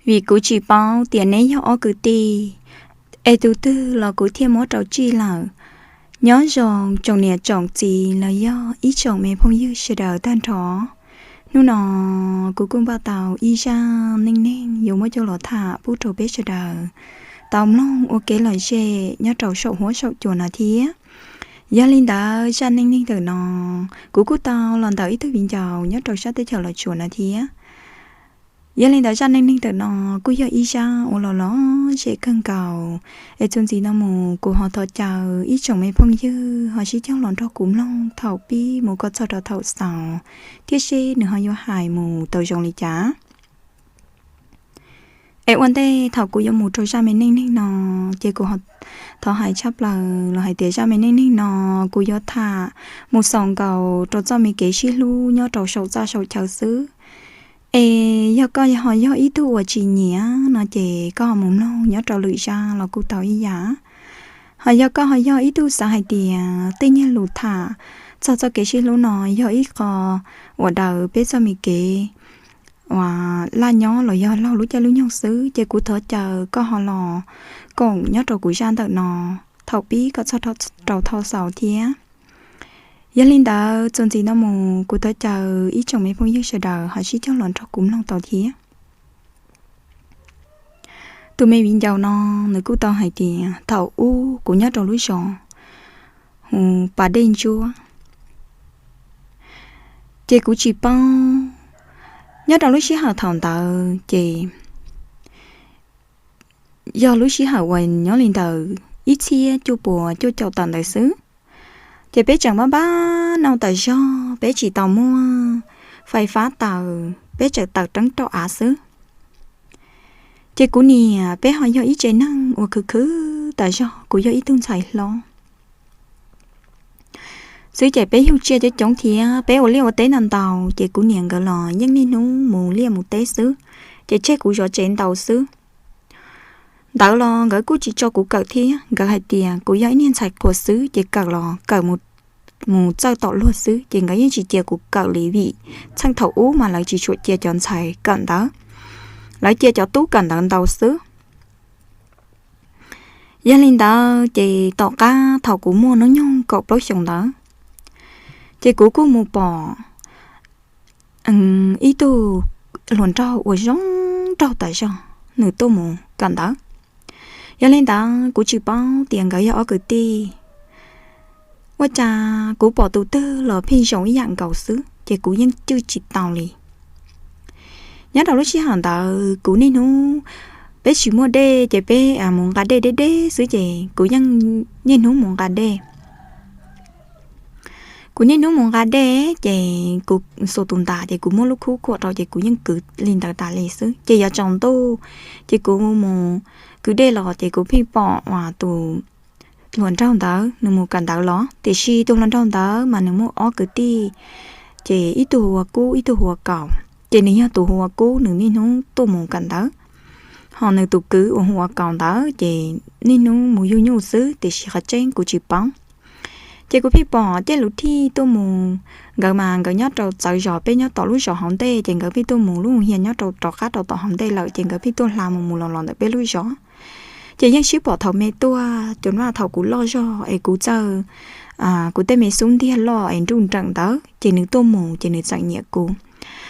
vim kuv tsis paub tias neb yog ob kwv tij, es tus twg los kuv thiaj muab rau tsij lawm. Nyob zoo tsoom niam tsoom txiv los yog ib tsoom me phooj ywg sawv daws tag nrho. Hnub no kuv kuj npaj tau ib zaj neej neeg yuav muab coj los tham pub rau peb sawv daws tau mloog ua kev lom zem nyob rau saum huab saum cua no thiab. Yog li ntawd zaj neej neeg ntawm no kuv kuj tau los ntawm ib tug viv ncaus nyob rau sab teb chaws Los Tsuas no thiab. Yog li ntawd zaj neej neeg ntawm no kuj yog ib zaj uas los lom zem kawg nkaus, es txuas ntxiv no mus kuv ho thov caw ib tsoom me phooj ywg ho sib cog los nrog kuv mloog thaum pib mus kom txog rau thaum xaus, thiab seb nws ho yuav hais mus tau zoo li cas. Es ua ntej thaum kuv yuav mus rau zaj me neej neeg no, ces kuv thov hais tshaj plaws los hais tias zaj me neej neeg no kuv yuav tham mus xaus nkaus rau txoj me kev sib hlub nyob rau saum txaj saum chaw xwb. Es yog koj ho yog ib tug uas tsis nyiam no ces koj ho mus mloog nyob rau lwm zaj los kuj tau ib yam. Ho yog koj ho yog ib tug xav hais tias tej niag lus tham txog txoj kev sib hlub no yog ib qho uas daws peb txoj me kev uas laj nyob los yog laug lub caij lub nyoog xwb, ces kuv thov caw koj ho los koom nyob rau kuv zaj ntawm no thaum pib kom txog rau thaum xaus thiab. Yog li ntawd txuas ntxiv no mus kuv thov caw ib tsoom me phooj ywg sawv daws ho sib cog los nrog kuv mloog tau thiab. Tus me viv ncaus no nws kuj tau hais tias thaum ub kuv nyob rau lub zos hu Pas Dej Ntsuab, ces kuv tsis paub. Nyob rau lub sij hawm thaum ntawd ces yog lub sij hawm uas nyob li ntawm ib txhiab cuaj puas cuaj caum tawm ntawd xwb. Ces peb tseem npab npab nau tas zog, peb tsis tau muaj fais fab taws, peb tseem taws reeb rau av xwb. Ces kuv niam peb ho yog ib tsev neeg uas khwv khwv tas zog, kuv yog ib tug ntxhais hlob xwb ces peb yug tsiaj coob coob thiab peb ua liaj ua teb ntau ntau, ces kuv niam nkawd los yeej niaj hnub mus liaj mus teb xwb, ces tseg kuv zov tsev ntau xwb. Ntawd los nkawd kuj tsis tso kuv kawm thiab, nkawd hais tias kuv yog ib niag ntxhais qhuas xwb ces kawm los kawm mus txawj tom luag xwb, ces nkawd yeej tsis cia kuv kawm li vim txheej thaum ub mas lawv tsis tshua cia cov ntxhais kawm ntawd, lawv cia cov tub kawm ntawd ntau xwb. Yog li ntawd ces tom qab thaum kuv muaj hnub nyoog kaum plaub xyoos ntawd, ces kuv kuj mus pom ib tug hluas nraug uas zoo nraug tas zog nws tuaj mus kawm ntawv. Yog li ntawd kuv tsis paub tias nkawd yog ob kwv tij. Ua cas kuv pom tus twg los pheej zoo ib yam nkaus xwb, ces kuv yeej cwj tsis tau li. Nyob rau lub sij hawm ntawd kuv niaj hnub, peb tsis muaj dej ces peb mus nqa dej deb deb xwb, ces kuv yeej niaj hnub mus nqa dej. Kuv niaj hnub mus nqa dej ces kuv xuas tus ntas ces kuv muab lub khub khuam rau ces kuv yeej kwv li ntawd tas li xwb. Ces yuav tsaus ntuj ces kuv mus kwv dej los ces kuv pheej pom uas tus hluas nraug ntawd nws mus kawm ntawv los, tiam sis tus hluas nraug ntawd mas nws muaj ob kwv tij, ces ib tug hu ua Kub ib tug hu ua Kaus. Ces nws yog tus hu ua Kub nws niaj hnub tuaj mus kawm ntawv, ho nws tus kwv uas hu ua Kaus ntawd ces niaj hnub mus yug nyuj xwb, tiam sis qhov tseeb kuv tsis paub. Ces kuv pheej pom caij lus thij tuaj mus, nkawd mas nkawd nyob rau txawv zos, peb nyob tom lub zos hauv ntej, ces nkawd pheej tuaj mus lub hia nyob rau rov qab rau tom hauv ntej lawm, ces nkawd pheej tuaj hla mus mus los los ntawm peb lub zos. Ces yeej sib pom thaum me tuaj, ces mas thaum kuv loj zog es kuv txawj, kuv tej me xub ntiag loj es nruj nreem ntawd, ces nws tuaj mus ces nws txawm nyiam kuv.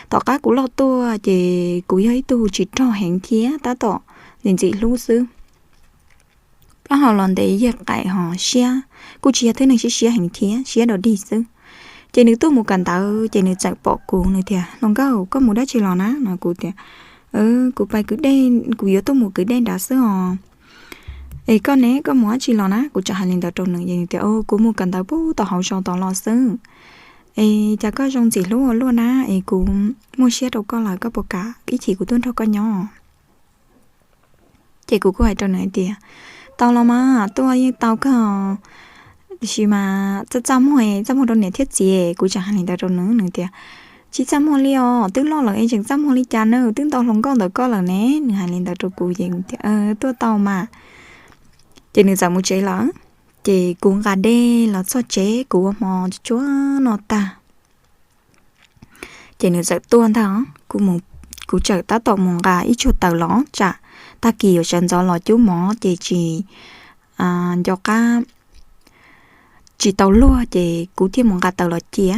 Tom qab kuv loj tuaj ces kuv yog ib tug tsis rog heev thiab tab tom ntxim ntxim hlub xwb. Plaub hau los ntev yawg qaim ho siab, kuj tsis yog thwj neeg siab siab heev thiab, siab dog dig xwb. Ces nws tuaj mus kawm ntawv ces nws txawm pom kuv, nws tias, Hluas nkauj, koj mus dab tsi los na? No kuv tias, Kuv pais kwv dej, kuv yuav tuaj mus kwv dej nrad xwb os. Es koj ne, koj mus dab tsi los na? Kuv txawm hais li ntawd rau nws, es nws tias, Kuv mus kawm ntawv puag tom hauv zos tod los xwb. Es cas koj zoo ntxim hlub ua luaj na, es kuv muaj siab rau koj lawm, koj puas kam ib chim kuv tuaj nrog koj nyob? Ces kuv kuj hais rau nws hais tias, Tau los mas, tuaj yeej tau kawg, tiam sis mas txaj txaj muag, txaj muag rau niam thiab txiv. Kuv txawm hais li ntawd rau nws, nws tias, Tsis txaj muag li os, twb loj lawm es tseem txaj muag li cas na, twb ntau hluas nkauj ntawm koj lawm ne. Nws hais li ntawd rau kuv ces kuv tias, Tuaj tau mas. Ces nws txawm mus tsev lawm. Ces kuv nqa dej los txog tsev, kuv ua hmo tsuag tsuag noj tag, ces nws txawm tuaj ntag. Kuv mus kuv txawm tab tom mus nqa ib tsuag taws los tsam tag kis yuav sawv ntxov los cub mov ces tsis nco qab tsis tau luag ces kuv thiaj mus nqa taws los cia.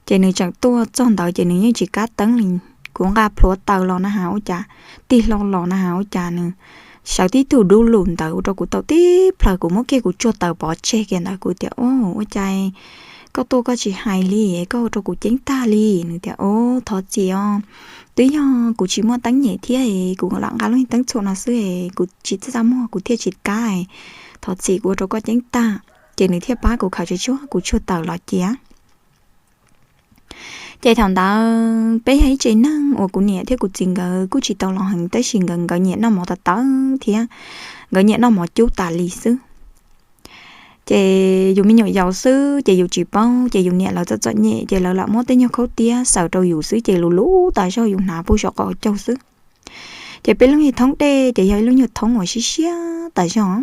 Ces nws tseem tuaj txog ntawd ces nws yeej tsis kab teeb li. Kuv nqa plhuav taws los na has ua cas, tig hlo los na has ua cas nws sawv tib tug dub lus ntawd ua rau kuv tau tib plhaws, kuv muab kiag kuv tsuag taws pov tseg kiag ntawd, kuv tias, Ua cas koj tuaj koj tsis hais li, koj ua rau kuv ceeb tag li. Nws tias, Au, thov txim os, twb yog kuv tsis muaj teeb nyem thiab, kuv lam nqa lub teeb txhuam no xwb, kuv tsis txaj muag kuv thiaj tsis kab, thov txim kuv ua rau koj ceeb tag. Ces nws thiaj pab kuv khaws tsuag tsuag kuv tsuag taws los cia. Ces thaum ntawd peb yog ib tsev neeg uas kuv niam thiab kuv txiv nkawd kuj tsis tau laus heev tab sis nkawd, nkawd nyiam noj mov tawv tawv thiab nkawd nyiam noj mov cub tas li xwb. Ces yus me nyuam yaus xwb ces yus tsis paub, ces yus niam lawv txom txom nyem ces lawv lam muab tej nyuag khaub tiab xaws rau yus xwb ces lus lub tas zog yus hnav puag saum qaum caug xwb. Ces peb lub niag thoob dej ces yog ib lub nyuag thoob uas siab siab tas zog.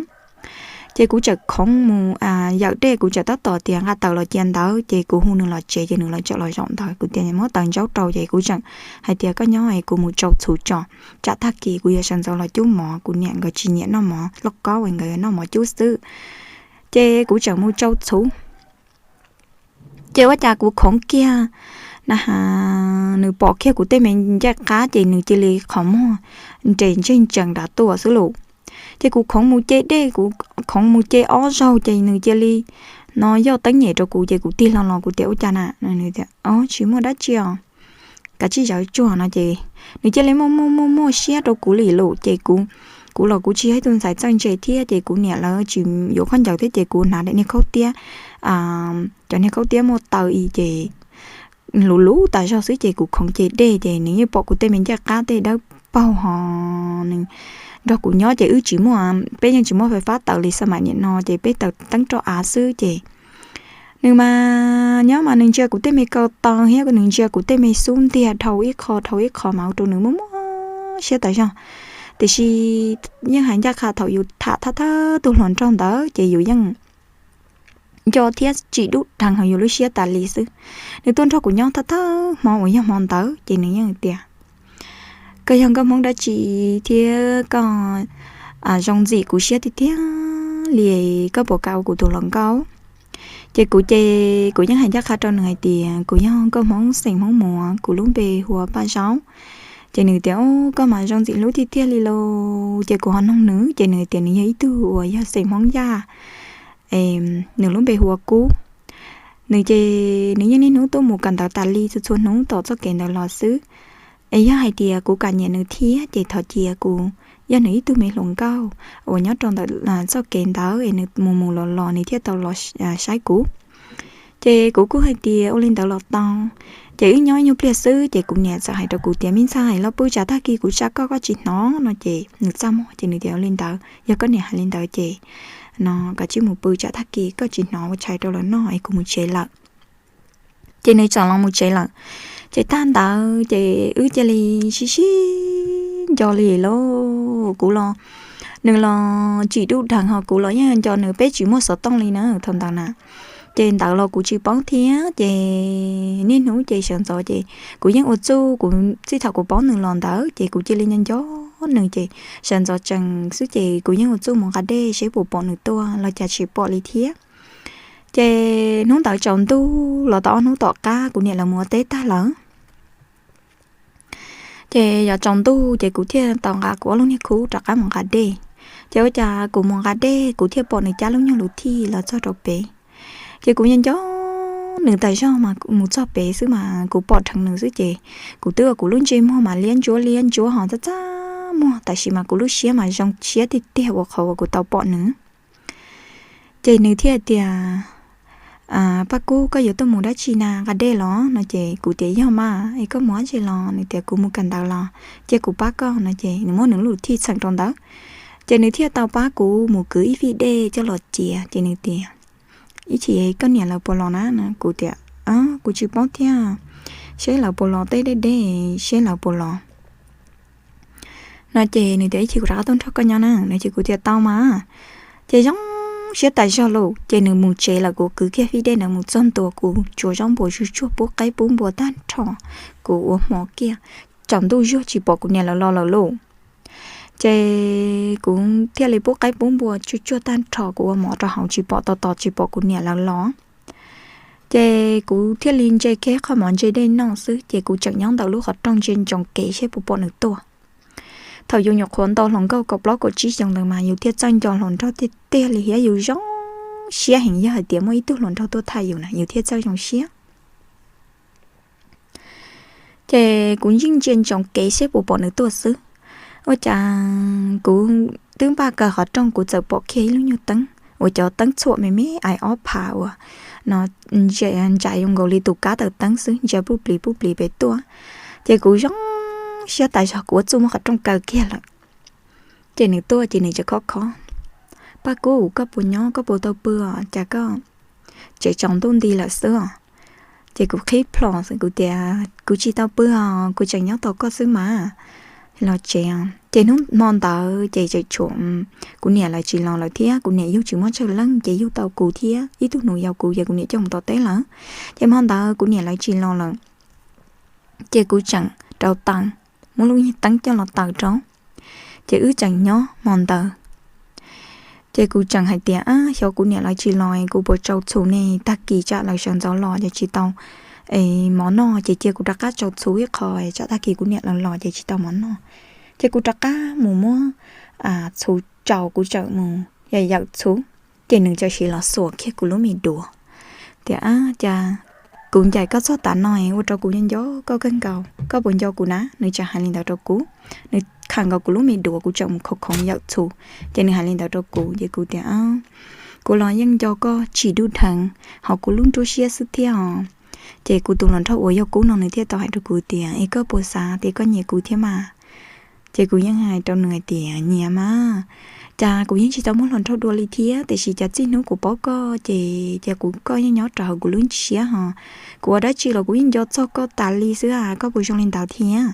Ces kuv txawm khoov mus yawm dej, kuv txawm tab tom tias nqa taws los cia ntawd ces kuv hu nws los tsev ces nws los txawm los zaum ntawd, kuv tias muab taws ntsaub rau ces kuv txawm hais tias, Koj nyob es kuv mus tsau txhuv tso, tsam tag kis kuv yuav sawv ntxov los cub mov, kuv niam nkawd tsis nyiam noj mov lauj kaub es nkawd yuav noj mov cub xwb. Ces kuv txawm mus tsau txhuv. Ces ua cas kuv khoov kiag na has, nws pom kiag kuv tej me ncej qab ces nws cia li qhov muag nres ntseg ntsees nrad tuaj xwb lauj. Ces kuv khoov mus ce dej, kuv khoov mus ce ob zaug ces nws cia li no yoj teeb nyem rau kuv ces kuv tig hlo los kuv tias, Ua cas na? Nws tias, Tsis muaj dab tsi os, kav tsij zawv tsuag no ces nws cia li muaj muaj muaj muaj siab rau kuv li lauj. Ces kuv, kuv los kuv tsis yog ib tug ntxhais txawj ntse thiab ces kuv niam lawv tsis yuav khaub ncaws thiab ces kuv hnav daim niag khaub tiab, cov niag khaub tiab muaj taw i ces lus lub tas zog xwb ces kuv khoov ce dej ces nws yeej pom kuv tej me ncej qab tej dawb paug ho nws nrog kuv nyob ces wb tsis muaj, peb yeej tsis muaj fais fab taws li xab mam niam no ces peb taws teeb roj av xwb ces nws mas nyob mas nws ntsia kuv tej me kaus taw thiab nws ntsia kuv tej me xub ntiag dhau ib qho dhau ib qho mas ua rau nws muaj muaj siab tas zog. Tiam sis yeej hais ncaj qha thaum yus tham thawj thawj tug hluas nraug ntawd ces yus yeej nco thiab tsim dub dheev hauv yus lub siab tas li xwb. Nws tuaj nrog kuv nyob thawj thawj hmo uas yog hmo ntawd ces nws yeej tias, Koj yog nkauj Hmoob dab tsi thiab koj zoo ntxim kuv siab tiag tiag li, koj puas kam ua kuv tus hluas nkauj? Ces kuv ces kuv yeej hais ncaj qha rau nws hais tias kuv yog nkauj Hmoob xeem Hmoob Muas, kuv lub npe hu ua Paj Zaub. Ces nws tias, Koj mas zoo ntxim hlub tiag tiag li lauj. Ces kuv ho noog nws ces nws tias nws yog ib tug uas yog xeem Hmoob Yaj, nws lub npe hu ua Kub. Nws ces nws yeej niaj hnub tuaj mus kawm ntawv tas li txhua txhua hnub tom txoj kev ntawd los xwb. Es yog hais tias kuv kam nyiam nws thiab ces thov cia kuv yog nws ib tug me hluas nkauj uas nyob rau ntawm txoj kev ntawd es nws mus mus los los nws thiaj tau los saib kuv. Ces kuv kuj hais tias ua li ntawd los tau. Ces wb nyob ib nyuag pliag xwb ces kuv niam txawm hais rau kuv tias, Me ntxhais, los pw tsam tag kis kuv tsa koj, koj tsis hnov no ces nws txaj muag ces nws tias, Ua li ntawd, yog koj niam hais li ntawd ces no kav tsij mus pw tsam tag kis koj tsis hnov ua tshais rau lawv noj es kuv mus tsev lawm. Ces nws txawm los mus tsev lawm. Ces tag ntawd ces wb cia li sib sib nco li lauj. Kuv los, nws los tsim dub dheev ho kuv los yeej nco nws, peb tsis muaj xov tooj li na thaum ntawd na. Ces ntawd los kuv tsis paub thiab ces niaj hnub ces sawv ntxov ces kuv yeej ua txuj, kuv txij thaum kuv paub nws los ntawd ces kuv cia li nco nco nws ces sawv ntxov tsees xwb ces kuv yeej ua txuj mus nqa dej seb puas pom nws tuaj los cas tsis pom li thiab. Ces hnub ntawd tsaus ntuj los tau ob hnub tom qab kuv niam lawv mus ua teb tag lawm. Ces yog tsaus ntuj ces kuv thiaj tau nqa kuv ob lub niag khub rov qab mus nqa dej. Ces ua cas kuv mus nqa dej kuv thiaj pom nws cab lub nyuag luv thij los txog rau pem. Ces kuv nco nco nws tas zog mas mus txog pem xwb mas kuv pom dheev nws xwb ces kuv twb ua kuv lub ntsej muag mas liab ntsuab liab ntsuab ho txaj txaj muag tab sis mas kuv lub siab mas zoo siab tiag tiag ua qhov uas kuv tau pom nws. Ces nws thiaj tias, Paj Kub, koj yuav tuaj mus dab tsi na, nqa dej los? No ces kuv tias, Yog mas, es koj mus dab tsi los? Nws tias, Kuv mus kawm ntawv los, cia kuv pab koj. No ces nws muab nws lub thij txheem rau ntawd, ces nws thiaj tau pab kuv mus kwv ib fij dej coj los cia. Ces nws tias, Ib chim koj niam lawv puas los na? Kuv tias, Kuv tsis paub thiab, seb lawv puas los, teb deb deb seb lawv puas los. No ces nws tias, Ib chim kuv rov qab tuaj nrog koj nyob na. No ces kuv tias, Tau mas. Ces zoo siab tas zog lawm ces nws mus tsev lawm, kuv kwv kiag fij dej ntawd mus txog ntua, kuv tsuav zaub npua zuj tsuag pub qaib pub npua tag nrho, kuv ua hmo kiag. tsaus ntuj zuag tsis pom kuv niam lawv los lawm lauj. Ces kuv thiaj li pub qaib pub npua tsuag tsuag tag nrho, kuv ua mov rau hauv tsis pom tos tos tsis pom kuv niam lawv los. Ces kuv thiaj li ntse kiag qhov mov ntse dej noj xwb, ces kuv tseem nyob ntawm lub qhov rooj ntsia ntsoov kev seb puas pom nws tuaj. Thaum yus nyuam qhuav nto hluas nkauj kaum plaub kaum tsib xyoos ntawd mas yus thiaj txawj nco hluas nraug tiag tiag li thiab yus zoo siab heev, yog hais tias muaj ib tug hluas nraug tuaj tham yus na yus thiaj txawj zoo siab. Ces kuv yeej ntsia ntsoov kev seb puas pom nws tuaj xwb. Ua cas kuv twb npaj kaw qhov rooj kuv txawm pom kiag ib lub nyuag teeb uas cov teeb txhuam me me ais ob phav uas no ntsia ntsa zoo nkaus li tus kab taws teeb xwb, ntsia pub plis pub plis pem tuaj. Ces kuv zoo siab tas zog kuv ua txuj muab qhov rooj kaw kiag lawm. Ces nws tuaj ces nws tseem khob khob, Paj Kub, koj puas nyob, koj puas tau pw os, cas koj tsev tsaus ntuj nti lawm xwb os? Ces kuv qhib plho xwb kuv tias, Kuv tsis tau pw os, kuv tseem nyob tos koj xwb mas. Los tsev os. Ces hnub hmo ntawd ces tseem tshuav kuv niam lawv tsis los lawm thiab kuv niam yug tsis muaj tsawg leej ces yug tau kuv thiab ib tug nus yau kuv ces kuv niam coj mus tom teb lawm. Ces hmo ntawd kuv niam lawv tsis los lawm, ces kuv tseem rauv taws, muab lub teeb coj los taws rau, ces wb tseem nyob hmo ntawd. Ces kuv tseem hais tias, Ab, xyov kuv niam lawv tsis los kuv puas tsau txhuv ne, tag kis tsam lawv sawv ntxov los ces tsis tau mov noj ces cia kuv rov qab tsau txhuv ib qho tsam tag kis kuv niam lawv los ces tsis tau mov noj. Ces kuv rov qab mus muab txhuv tsau, kuv tseem mus yawm txhuv, ces nws txawm sim los xuas kiag kuv lub me duav tias, Ab, cas kuv ncaim koj txog tav no ua rau kuv nco nco koj kawg nkaus, koj puas nco kuv na? Nws tseem hais li ntawd rau kuv. Nws khawm nkaus kuv lub me duav, kuv tseem mus khoov khoov yawm txhuv, ces nws hais li ntawd rau kuv ces kuv tias, Kuv los yeej nco koj tsim dub dheev hauv kuv lub nruab siab xwb thiab os. Ces kuv tus hluas nraug uas yog Kub no nws thiaj tau hais rau kuv tias, Es koj puas xav tias koj nyiam kuv thiab mas? Ces kuv yeej hais rau nws hais tias, Nyiam mas, cas kuv yeej tsis tau muaj hluas nraug dua li thiab, tiam sis cas txij hnub kuv paub koj ces, ces kuv, koj yeej nyob rau hauv kuv lub siab hos. Kuv ua dab tsi los kuv yeej nco txog koj tas li xwb a, koj puas zoo li ntawd thiab?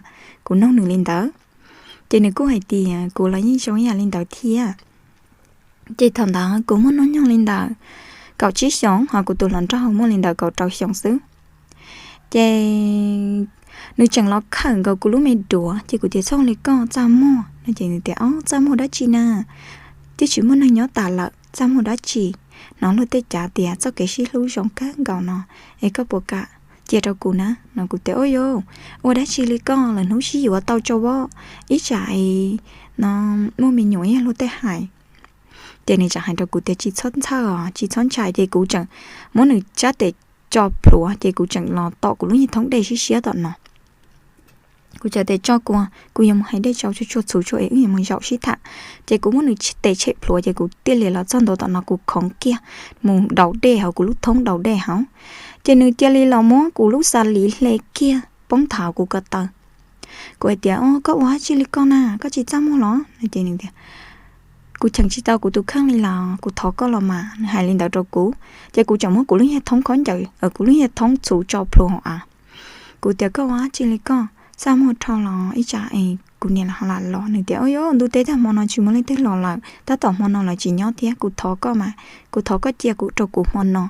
Kuv nug nws li ntawd. Ces nws kuj hais tias, Kuv los yeej zoo ib yam li ntawd thiab. Ces thaum ntawd kuv muaj hnub nyoog li ntawm kaum tsib xyoos, hos kuv tus hluas nraug muaj li ntawm kaum rau xyoos xwb. Ces nws tseem los khawm nkaus kuv lub me duav, ces kuv tias, Txhob li koj, txaj muag no. Ces nws tias, Ob, txaj muag dab tsi na? Twb tsis muaj neeg nyob tas lawm, txaj muag dab tsi? Hnov luag tej cav tias txoj kev sib hlub zoo kawg nkaus no, es koj puas kam cia rau kuv na? No kuv tias, Ua yus, ua dab tsi li koj, lwm hnub sib yuav tau tso voj, ib tsam no muaj me nyuam yog luag tej hais. Ces nws tseem hais rau kuv tias, Tsis txhob ntxhawj os, tsis txhob ntshai. Ces kuv tseem muab nws sab tes tso plhuav, ces kuv tseem los tom kuv lub niag thoob dej siab siab tom no. Kuv tseem tias, Tso kuv, kuv yuav mus hais dej tsau tsuag tsuag txhuv tsuag es wb yuav mus zaum sib tham. Ces kuv muab nws tes tshem plhuav, ces kuv thiaj li los txog ntua tom no, kuv khoov kiag mus daus dej hauv kuv lub thoob daus dej hauv. Ces nws cia li los muab kuv lub xas liv hle kiag poob thav kuv ko taw. Kuv hais tias, Ob, koj ua dab tsi li koj na, koj tsis txaj muag los? Ces nws tias, Kuv cheem tsis tau kuv tus kheej li los, kuv thov koj los mas. Nws hais li ntawd rau kuv, ces kuv tseem muab kuv lub niag thoob khaub ncaws, kuv lub niag thoob txhuv tso plhuav hauv av. Kuv tias, Koj ua dab tsi li koj, txaj muag dhau los ib tsam es kuv niam lawv ho lam los? Nws tias, Ua yus, ntuj teb tag hmo no tsis muaj leej twg los lawm, tab tom hmo no lawv tsis nyob thiab, kuv thov koj mas, kuv thov koj cia kuv rau kuv hmo no.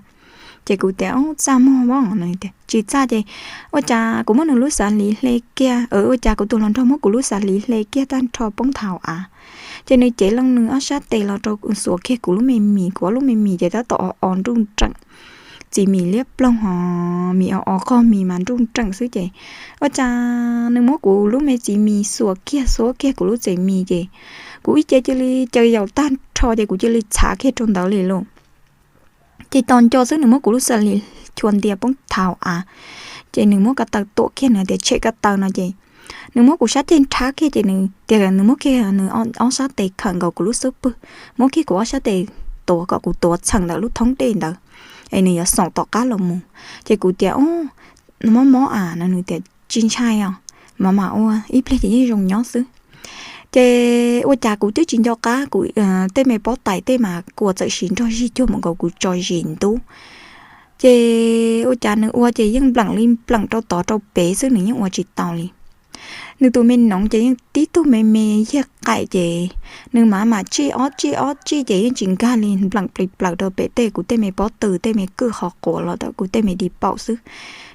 Ces kuv tias, Ob, txaj muag os. Nws tias, Tsis txaj. Ces ua cas kuv muab nws lub xas liv hle kiag, ua cas kuv tus hluas nraug muab kuv lub xas liv hle kiag tag nrho poob thav hauv av. Ces nws cev loo nws ob sab tes los rau xuas kiag kuv lub me mis, kuv ob lub me mis ces tab tom o o nruj nreem, txiv mis liab ploog hos mis o o qog mis mas nruj nreem xwb. Ces ua cas nws muab kuv lub me txiv mis xuas kiag xuas kiag kuv lub txiv mis ces kuv ib ce cia li caws yaum tag nrho ces kuv cia li txhav kiag rau ntawd li lauj. Ces tos nco xwb nws muab kuv lub xas liv chua ntias poob thav hauv av. Ces nws muab ko taw tuam kiag, nws tias, Tshem ko taw no. Ces nws muab kuv sab ceg nrhab kiag, ces nws tias nws muab kiag nws ob sab tes khawm nkaus kuv lub xub pwg, muab kiag kuv ob sab tes tuav kom kuv tuav txheem ntawm lub thoob dej ntawd es nws yuav xoom tom qab los mus. Ces kuv tias, Ob, mob mob a no. Nws tias, Tsis ntshai os, mam mam ua, ib pliag ces yeej zoo nyob xwb. Ces ua cas kuv twb tsis nco qab, kuv tej me pob tais tej mas kua txawm siv nrog zig cuag mus nkaus kuv tso zis ntub. Ces ua cas nws ua ces yeej npleem li npleem rau tod rau pem xwb, nws yeej ua tsis tau li. Nws tus me noov ces yeej tib tug me me yag qaim ces nws mam mam tsij ob tsij ob tsij ces yeej tsis nkag li, npleem plis plaws rau pem tej kuv tej me pob tw, tej me kwj qhov quav los tom kuv tej me di paum xwb.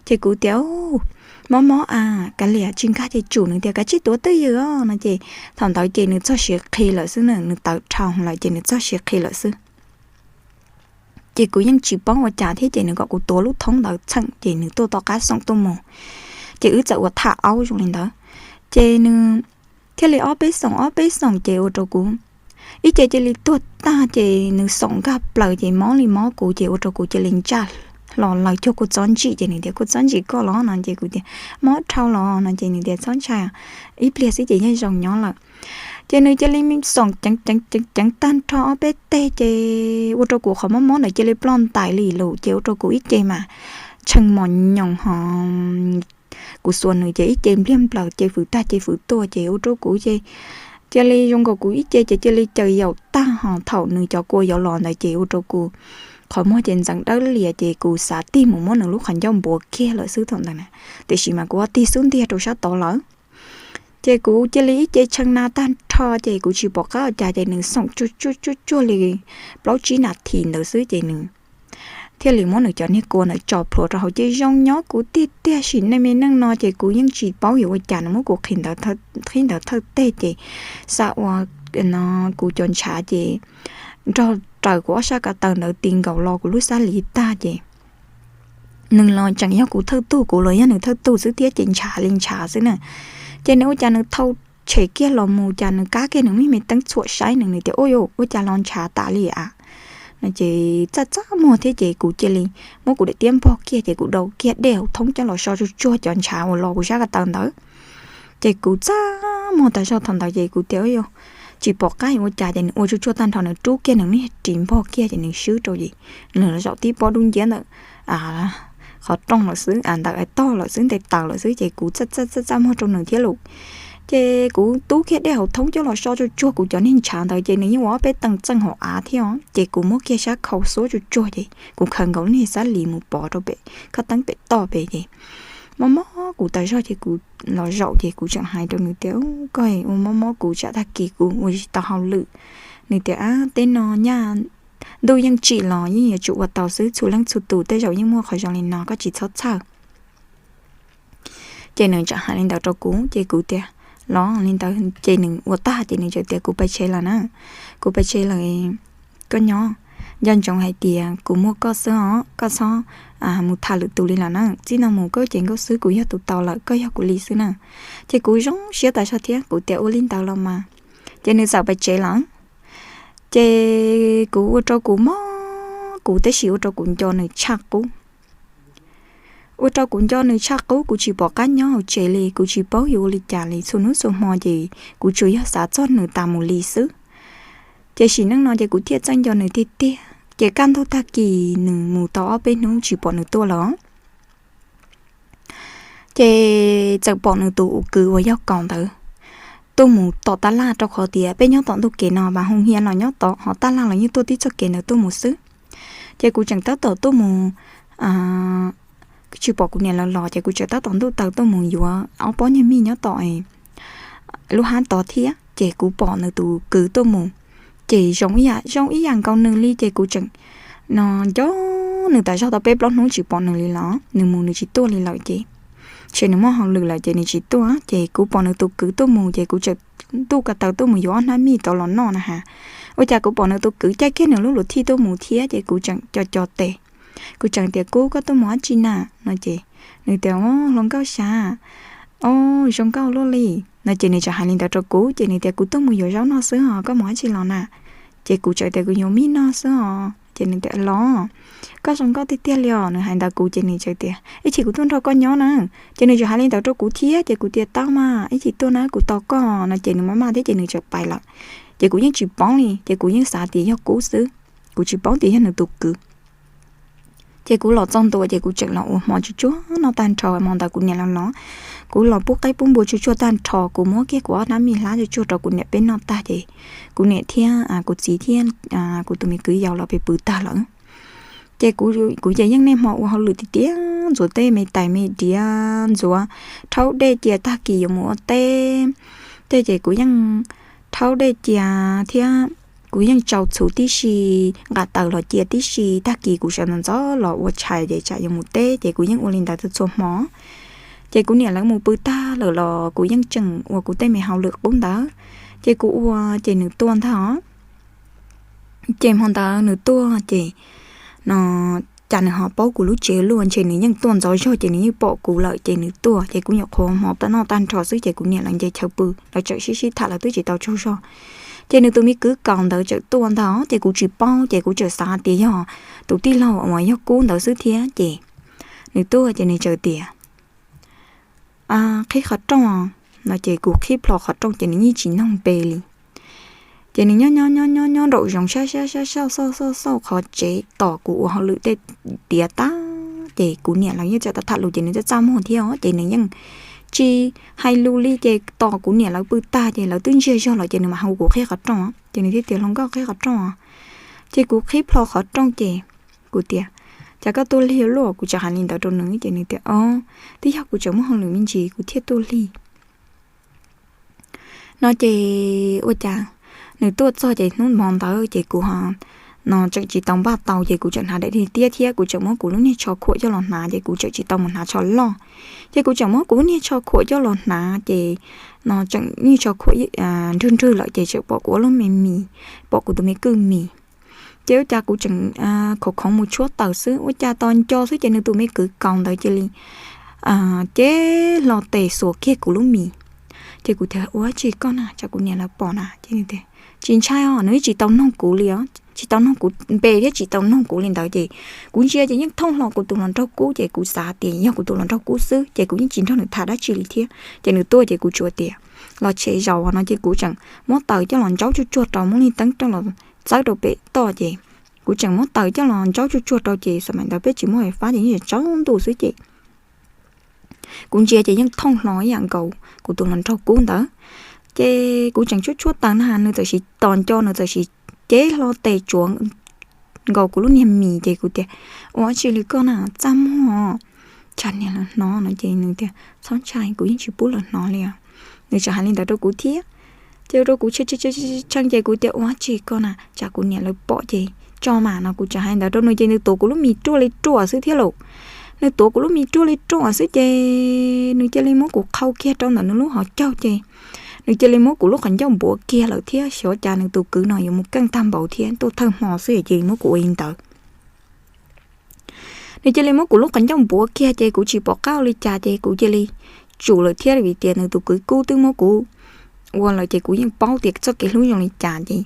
Ces kuv tias, mob mob a, kav liam tsis nkag ces tsum. Nws tias kav tsij tuav twj ywm os no ces thaum ntawd ces nws txog siav qhi lawm xwb na, nws tawv dhau lawm ces nws txog siav qhi lawm xwb. Ces kuv yeej tsis paub ua cas thiab ces nws kom kuv tuav lub thoob ntawd txheem ces nws tuaj tom qab xoom tuaj mus. Ces wb txawm ua tham aub zoo li ntawd, ces nws thiaj li ob peb xoom ob peb xoom ces ua rau kuv ib ce cia li tuag tag ces nws xoom nkag plaws ces mob li mob kuv ces ua rau kuv cia li ntsaj hlo lawv cuag kua txob ntsim ces nws tias kua txob ntsim koj los no ces kuv tias mob dhau los no ces nws tias txhob ntshai, ib pliag xwb ces yeej zoo nyob lawm. Ces nws cia li xoom ceev ceev ceev tag nrho ob peb teg ces ua rau kuv qhov mob mob ntawd cia li ploj ntais li lawm ces ua rau kuv ib ce mas tshee mos nyoos ho kuv xuas nws ces ib ce npliag nplaws ces fwv tag ces fwv tuaj ces ua rau kuv ces cia li zoo nkaus kuv ib ce ces cia li caws yaum tag ho thaum nws cov kua yuav los ntawd ces ua rau kuv qhov muag ces ntxeev dawb lias ces kuv xav tig mus muab nws lub qhov ncauj npuav kiag lawm xwb thaum ntawd na, tiam sis mas kuv tig xub ntiag rau sab tod lawm. Ces kuv cia li ib ce tshee na tag nrho ces kuv tsis pom qab ua cas ces nws xoom tsuag tsuag tsuag tsuag li plaub tsib nas this ntawd xwb ces nws thiaj li muab nws cov niag kua ntawd tso plhuav rau hauv ces zoo nyob kuv tiag tiag. Sim neej me neej no ces kuv yeej tsis paub yuav ua cas, nws muab kuv qhib ntawd thawj teg ces xa ua no kuv cov ntshav ces nrog raws kuv ob sab ko taw ntawd ti nkaus los kuv lub xab lis tag ces nws los tseem yog kuv thawj tug, kuv los yog nws thawj tug xwb thiab ces ntshav li ntshav xwb na. Ces nws ua cas nws thau tshem kiag los mus cas nws kab kiag nws me me teeb txhuam saib nws, nws tias ua cas los ntshav tas li a no ces txaj txaj muag thiab ces kuv cia li muab kuv daim tiab npog kiag ces kuv dau kiag dej hauv thoob coj los so tsuag tsuag cov ntshav uas los kuv sab ko taw ntawd. Ces kuv txaj muag tas zog thaum ntawd ces kuv tias tsis pom qab yuav ua cas ces nws ua tsuag tsuag tag nrho nws rub kiag nws niag ris npog kiag ces nws swb rau ces nws los zaum tib pob dub nciab ntawm qhov rooj lawm xwb, ntawm tog lawm xwb, nte taws lawm xwb ces kuv txaj txaj txaj muag rau nws thiab lauj. Ces kuv tub kiag dej hauv thoob coj los so tsuag tsuag kuv cov niag ntshav ntawd ces nws yeej ua ob peb tees txeej hauv av thiab os ces kuv muab kiag sab khau xuab tsuag tsuag ces kuv khaws nkaus niag xab lis mus pov rau pem khab teeb pem toj pem ces mob mob kuv tas zog ces kuv los zaum ces kuv tseem hais rau nws tias koj ua mob mob kuv tsam tag kis kuv ua tsis tau hauj lwm. Nws tias ab teb no nyaj ntuj yeej tsim los yeej yuav tsum ua tau xwb, txhua leej txhua tus tej zaum yeej muaj qhov zoo li no koj tsis txhob txhawj. Ces nws tseem hais li ntawd rau kuv ces kuv tias los li ntawd ces nws ua tag ces nws tseem tias kuv pais tsev lawm na, kuv pais tsev lawm, koj nyob, nco ntsoov hais tias kuv muaj koj xwb os, koj txhob mus tham lwm tus li lawm na, txij no mus koj ces nkauj xwb kuv yog tus tau lawm koj yog kuv li xwb na. Ces kuv zoo siab tas zog thiab kuv tias ua li ntawd los mas. Ces nws txawm pais tsev lawm. Ces kuv ua rau kuv mob kuv tab sis ua rau kuv nco nws tshaj qub. Ua rau kuv nco nws tshaj qub kuv tsis pom qab nyob hauv tsev li, kuv tsis paub yuav ua li cas li, txhua hnub txhua hmo ces kuv tsuas yog xav txog nws tas mus li xwb. Ces sim neej no ces kuv thiaj txawj nco nws tiag tiag ces kaj ntug tag kis nws mus tau ob peb hnub tsis pom nws tuaj lawm. Ces txawm pom nws tus kwv uas yog Kaus ntawd tuaj mus tom tab laj rau qhov tias peb nyob tom ntuj kev no mas hu hia los nyob tod ho tab laj los yeej tuaj tib txoj kev ntawd tuaj mus xwb. Ces kuv tseem tab tom tuaj mus tsis pom kuv niam lawv los ces kuv tseem tab tom ntuj taw tuaj mus yuav ob pob nyuag mij nyob tom lub hab tod thiab ces kuv pom nws tus kwv tuaj mus ces zoo ib yam zoo ib yam nkaus nws li ces kuv tseem no nco nws tas zog tau peb plaub hnub tsis pom nws li los nws mus nws tsis tuaj li lawm ces ntshe nws muaj hauj lwm lawm ces nws tsis tuaj ces kuv pom nws tus kwv tuaj mus ces kuv tseem ntuj ko taw tuaj mus yuav ob hnab mij tod los noj na has. Ua cas kuv pom nws tus kwv caij kiag nws lub luv thij tuaj mus thiab ces kuv tseem co co tes. Kuv tseem tias kub koj tuaj mus dab tsi na no ces nws tias hluas nkauj sab, o zoo nkauj luaj li no ces nws tseem hais li ntawd rau kuv ces nws tias kuv tuaj mus yuav zaub noj xwb os koj mus dab tsi los na. Ces kuv tseem tias kuv yuav mij noj xwb os ces nws tias los koj zoo nkauj tiag tiag li os, nws hais ntawd kuv ces nws tseem tias ib chim kuv tuaj nrog koj nyob na. Ces nws tseem hais li ntawd rau kuv thiab ces kuv tias tau mas ib chim tuaj na kuv tos koj no ces nws maj maj thiab ces nws tseem pais lawm. Ces kuv yeej tsis paub li ces kuv yeej xav tias yog kub xwb, kuv tsis paub tias yog nws tus kwv. Ces kuv los txog ntua ces kuv tseem los ua hmo tsuag tsuag noj tag nrho hmo ntawd kuv niam los los. Kuv los pub qaib pub npua tsuag tsuag tag nrho kuv muab kiag kuv ob hnab mij hlab tsuag tsuag rau kuv niam peb noj tag ces kuv niam thiab kuv txiv thiab kuv tus me kwv yau los pem pw tag lawm. Ces kuv ces yeej niaj hmo ua hauj lwm tiag tiag ntxuav tej me tais me diav ntxuav rhaub dej cia tag kis yuav mus ua teb. Tej ces kuv yeej rhaub dej cia thiab kuv yeej tsau txhuv tib si, nqa taws los cia tib si, tag kis kuv sawv ntxov ntxov los ua tshais ces tsam yuav mus teb ces kuv yeej ua li ntawd txhua txhua hmo. Ces kuv niam lawv mus pw tag lawm los kuv yeej tseem ua kuv tej me hauj lwm qub ntawd, ces kuv ua ces nws tuaj ntag os. Ces hmo ntawd nws tuaj ces no cas nws ho paub kuv lub tsev luaj, ntshe nws yeej tuaj ntxov zog ces nws yeej pom kuv lawm ces nws tuaj, ces kuv nyuam qhuav hmo noj tag nrho xwb ces kuv niam lawv nce chaw pw, lawv tseem sib sib tham lawv twb tsis tau tsaug zog. Ces nws tus me kwv kaus ntawd tseem tuaj ntag os, ces kuv tsis paub ces kuv tseem xav tias yog tus tij laug uas yog Kub ntawd xwb thiab ces nws tuaj ces nws txawm tias, Qhib qhov rooj no ces kuv qhib plho qhov rooj ces nws yeej tsis noog npe li. Ces nws nyob nyob nyob nyob nyob nraum zoov sab sab sab sab xauj xauj xauj qhov tsev tos kuv ua hauj lwm tej tiav tag, ces kuv niam lawv yeej txawm tham lus ces nws txaj txaj muag thiab os, ces nws yeej tsis hais lus li, ces tos kuv niam lawv pw tag ces lawv twb ntsiag zog lawm ces nws mam hu kuv qhib qhov rooj, ces nws thiaj tias, Hluas nkauj, qhib qhov rooj. Ces kuv qhib plho qhov rooj ces kuv tias, Cas koj tuaj lig luaj? Kuv tseem hais li ntawd rau nws ces nws tias, Os, twb yog kuv tseem muaj hauj lwm me ntsis kuv thiaj tuaj lig no ces ua cas nws tuaj txog ces hnub hmo ntawd ces kuv no tseem tsis tau npaj tau ces kuv tseem hnav daim tiab thiab kuv tseem muab kuv lub niag tsho khuam coj los hnav ces kuv tseem tsis tau mus hnav tsho loj. Ces kuv tseem muab kuv lub niag tsho khuam coj los hnav ces no tseem niag tsho khuam nrwg nrwg lawm ces tseem pom kuv ob lub me mis, pom kuv tus me kwj mis. Ces ua cas kuv tseem khoov khoov mus tshuab taws xwb, ua cas tos nco xwb ces nws tus me kwv kaus ntawd cia li cev hlo tes xuas kiag kuv lub mis. Ces kuv tias, Ua tsi koj na, tsam kuv niam lawv pom na. Ces nws tias, Tsis ntshai os, nws tsis tau noog kuv li os, tsis tau noog kuv npe thiab tsis tau noog kuv li ntawd ces kuv ntsia ces yeej thooj hlo kuv tus hluas nraug Kub ces kuv xav tias yog kuv tus hluas nraug Kub xwb ces kuv yeej tsis nrog nws tham dab tsi li thiab. Ces nws tuaj ces kuv tsuas tias, Los tshem zaum no ces kuv tseem muab taws coj los ntsaub tsuag tsuag rau, muab li teeb rau los txawb rau pem toj ces kuv tseem muab taws coj los ntsaub tsuag tsuag rau ces xav mam ntawd peb tsis muaj fab ces yeej tsaus ntuj xwb ces kuv ntsia ces yeej thooj hlo ib yam nkaus kuv tus hluas nraug Kub ntawd. Ces kuv tseem tshuab tshuab taws na nws txawm sis tos nco, nws txawm sis cev hlo tes tsuav nkaus kuv lub niag mis ces kuv tias, Ua tsi li koj na, txaj muag, tsam niam lawv hnov no ces nws tias, Txhob ntshai, kuv yeej tsis pub lawv hnov li os. Nws tseem hais li ntawd rau kuv thiab. Ces ua rau kuv tshee ces kuv tias, Ua tsi koj na, tsam kuv niam lawv pom ces tso mas no kuv tseem hais ntawd rau nws ces nws tuav kuv lub mis ruaj li ruaj xwb thiab lauj. Nws tuav kuv lub mis ruaj li ruaj xwb ces nws cia li muab kuv qhau kiag rau ntawm nws lub hauv caug ces nws cia li muab kuv lub qhov ncauj npuav kiag lawm thiab, xyov cas nws tus kwv no yuav mus keej tag npaum thiab, tuaj thawj hmo xwb cia li muab kuv ua li ntawd. Nws cia li muab kuv lub qhov ncauj npuav kiag ces kuv tsis pom qab ua li cas ces kuv cia li tsum lawm thiab vim tias nws tus kwv Kub twb muab kuv ua lawm ces kuv yeej paub tias txoj kev hlub zoo li cas ces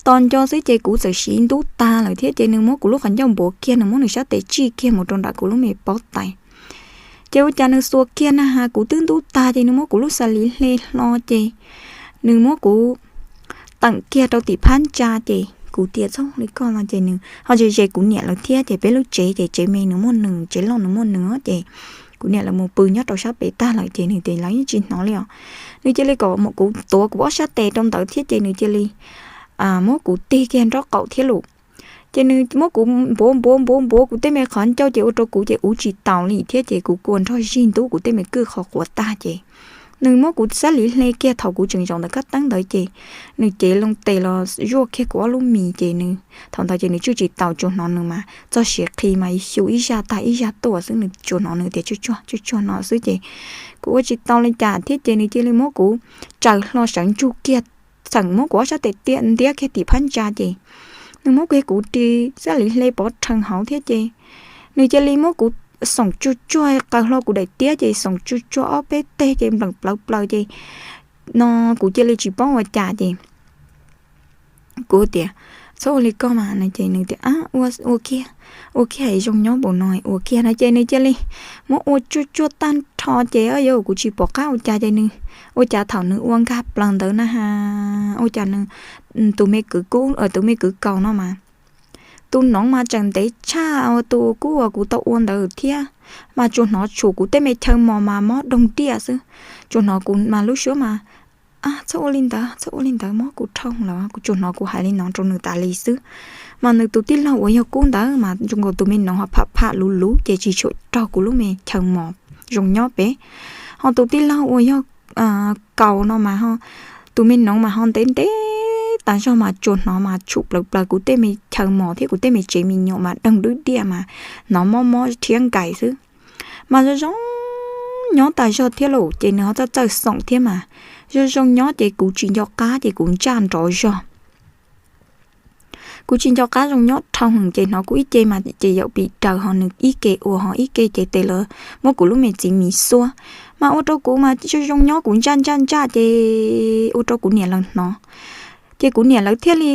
tos nco xwb ces kuv txawm siv ntub tag lawm thiab ces nws muab kuv lub qhov ncauj npuav kiag, nws muab nws sab tes tsij kiag mus rau nram kuv lub me pob tais. Ces ua cas nws xuas kiag na has kuv twb ntub tag ces nws muab kuv lub xas liv hle hlo ces nws muab kuv teem kiag rau tim phab ntsa ces kuv tias, Txhob li koj no ces nws ho ze ze kuv niam lawv thiab ces peb lub tsev ces tsev me nws muaj nws, tsev loj nws muaj nws ces kuv niam lawv mus pw nyob rau sab pem tag lawm ces nws tias lawv yeej tsis hnov li os. Nws cia li kom kuv tuav kuv ob sab tes rau ntawd thiab ces nws cia li muab kuv tig kiag nraub qaum thiab lus. Ces nws muab kuv npuav npuav npuav npuav kuv tej me qhov ncauj ces ua rau kuv ces uv tsis taus li thiab ces kuv kua nrog zig ntub kuv tej me kwj qhov quav tag ces nws muab kuv sab liv hle kiag thaum kuv tseem zaum ntawm kab teeb ntawd ces nws cev loo tes los zuaj kiag kuv ob lub mis ces nws thaum ntawd ces nws tswj tsis taus, tsuas hnov nws mas txoj siav qhi mas xyu ib zaj tag ib zaj tuaj xwb, nws tsuas hnov nws tias tsuag tsuag tsuag tsuag no xwb ces kuv ua tsis tau li cas thiab ces nws cia li muab kuv tsaws hlo sawv ntsug kiag, txawm muab kuv ob sab tes tiaj ntiab kiag tim phab ntsa ces nws muab kiag kuv ri sab liv hle pov rhees hauv thiab ces nws cia li muab kuv xoom tsuag tsuag qaws hlo kuv daim tiab ces xoom tsuag tsuag ob peb teg ces npleem plawv plaws ces no kuv cia li tsis paub ua cas ces kuv tias, Txhob ua li koj mas no ces nws tias, Ua kiag, ua kiag zoo nyob npaum no ua kiag no ces nws cia li muab ua tsuag tsuag tag nrho ces yuav kuv tsis pom qab ua cas ces nws ua cas thaum nws ua nkag plaws ntawd na has ua cas nws tus me kwv Kub, tus me kwv Kaus no mas tus noov mas tseem ntev tshaj tus Kub uas kuv tau ua ntawd thiab, mas tsuas hnov tshum kuv tej me chaw mos mas mob doog diaj xwb. Tsuas hnov kuv mas lub suab mas, Txhob ua li ntawd, txhob ua li ntawd, mob kuv rhoo lawm. Kuv tsuas hnov kuv hais li no rau nws tas li xwb. Mas nws tus tij laug uas yog Kub ntawd mas zoo nkaus tus me noov ho pham pham luv luv ces tsis tshua raug kuv lub me chaw mos zoo nyob pem. Ho tus tij laug uas yog Kaus no mas ho tus me noov mas ho ntev ntev tas zog mas tsuas hnov mas tshum plaws plaws kuv tej me chaw mos thiab kuv tej me tsev me nyuam mas doog dwb diaj mas hnov mob mob rhiab nkais xwb. Mas zoo zoo nyob tas zog thiab lauj, ces nws ho txawj txawj xoom thiab mas. Zoo zoo nyob ces kuv tsis nco qab ces kuv ntsaj nrov zog. Kuv tsis nco qab zoo nyob dhau heev ces hnov kuv ib ce mas ces yaum pim daws ho nws ib ke ua ho ib ke ces tes lawv muab kuv lub me txiv mis xuab. Mas ua rau kuv mas zoo zoo nyob kuv ntsaj ntsaj ntsaj ces ua rau kuv niam lawv hnov. Ces kuv niam lawv thiaj li,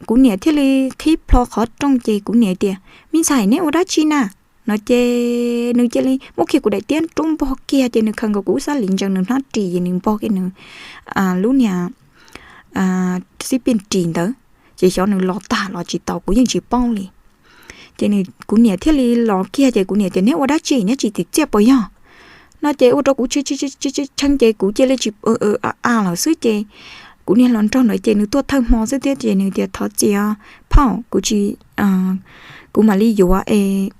kuv niam thiaj li qhib plho qhov rooj ces kuv niam tias, Me ntxhais, neb ua dab tsi na? No ces nws cia li muab kiag kuv daim tiab rub npog kiag ces nws khaws nkaus kuv lub xab lis ntsaws nws hnab ris ces nws npog kiag nws lub niag xib piaj ris ntawd, ces xyov nws los tag los tsis tau kuv yeej tsis paub li. Ces kuv niam thiaj li los kiag ces kuv niam tias, Neb ua dab tsi, neb tsis txim txiaj puas yog? No ces ua rau kuv tshee ces kuv cia li tsis a lawm xwb ces kuv niag hluas nraug ntawd ces nws tuaj thawj hmo xwb thiab ces nws tias, Thov txim phauj, kuv tsis, kuv mam li yuav es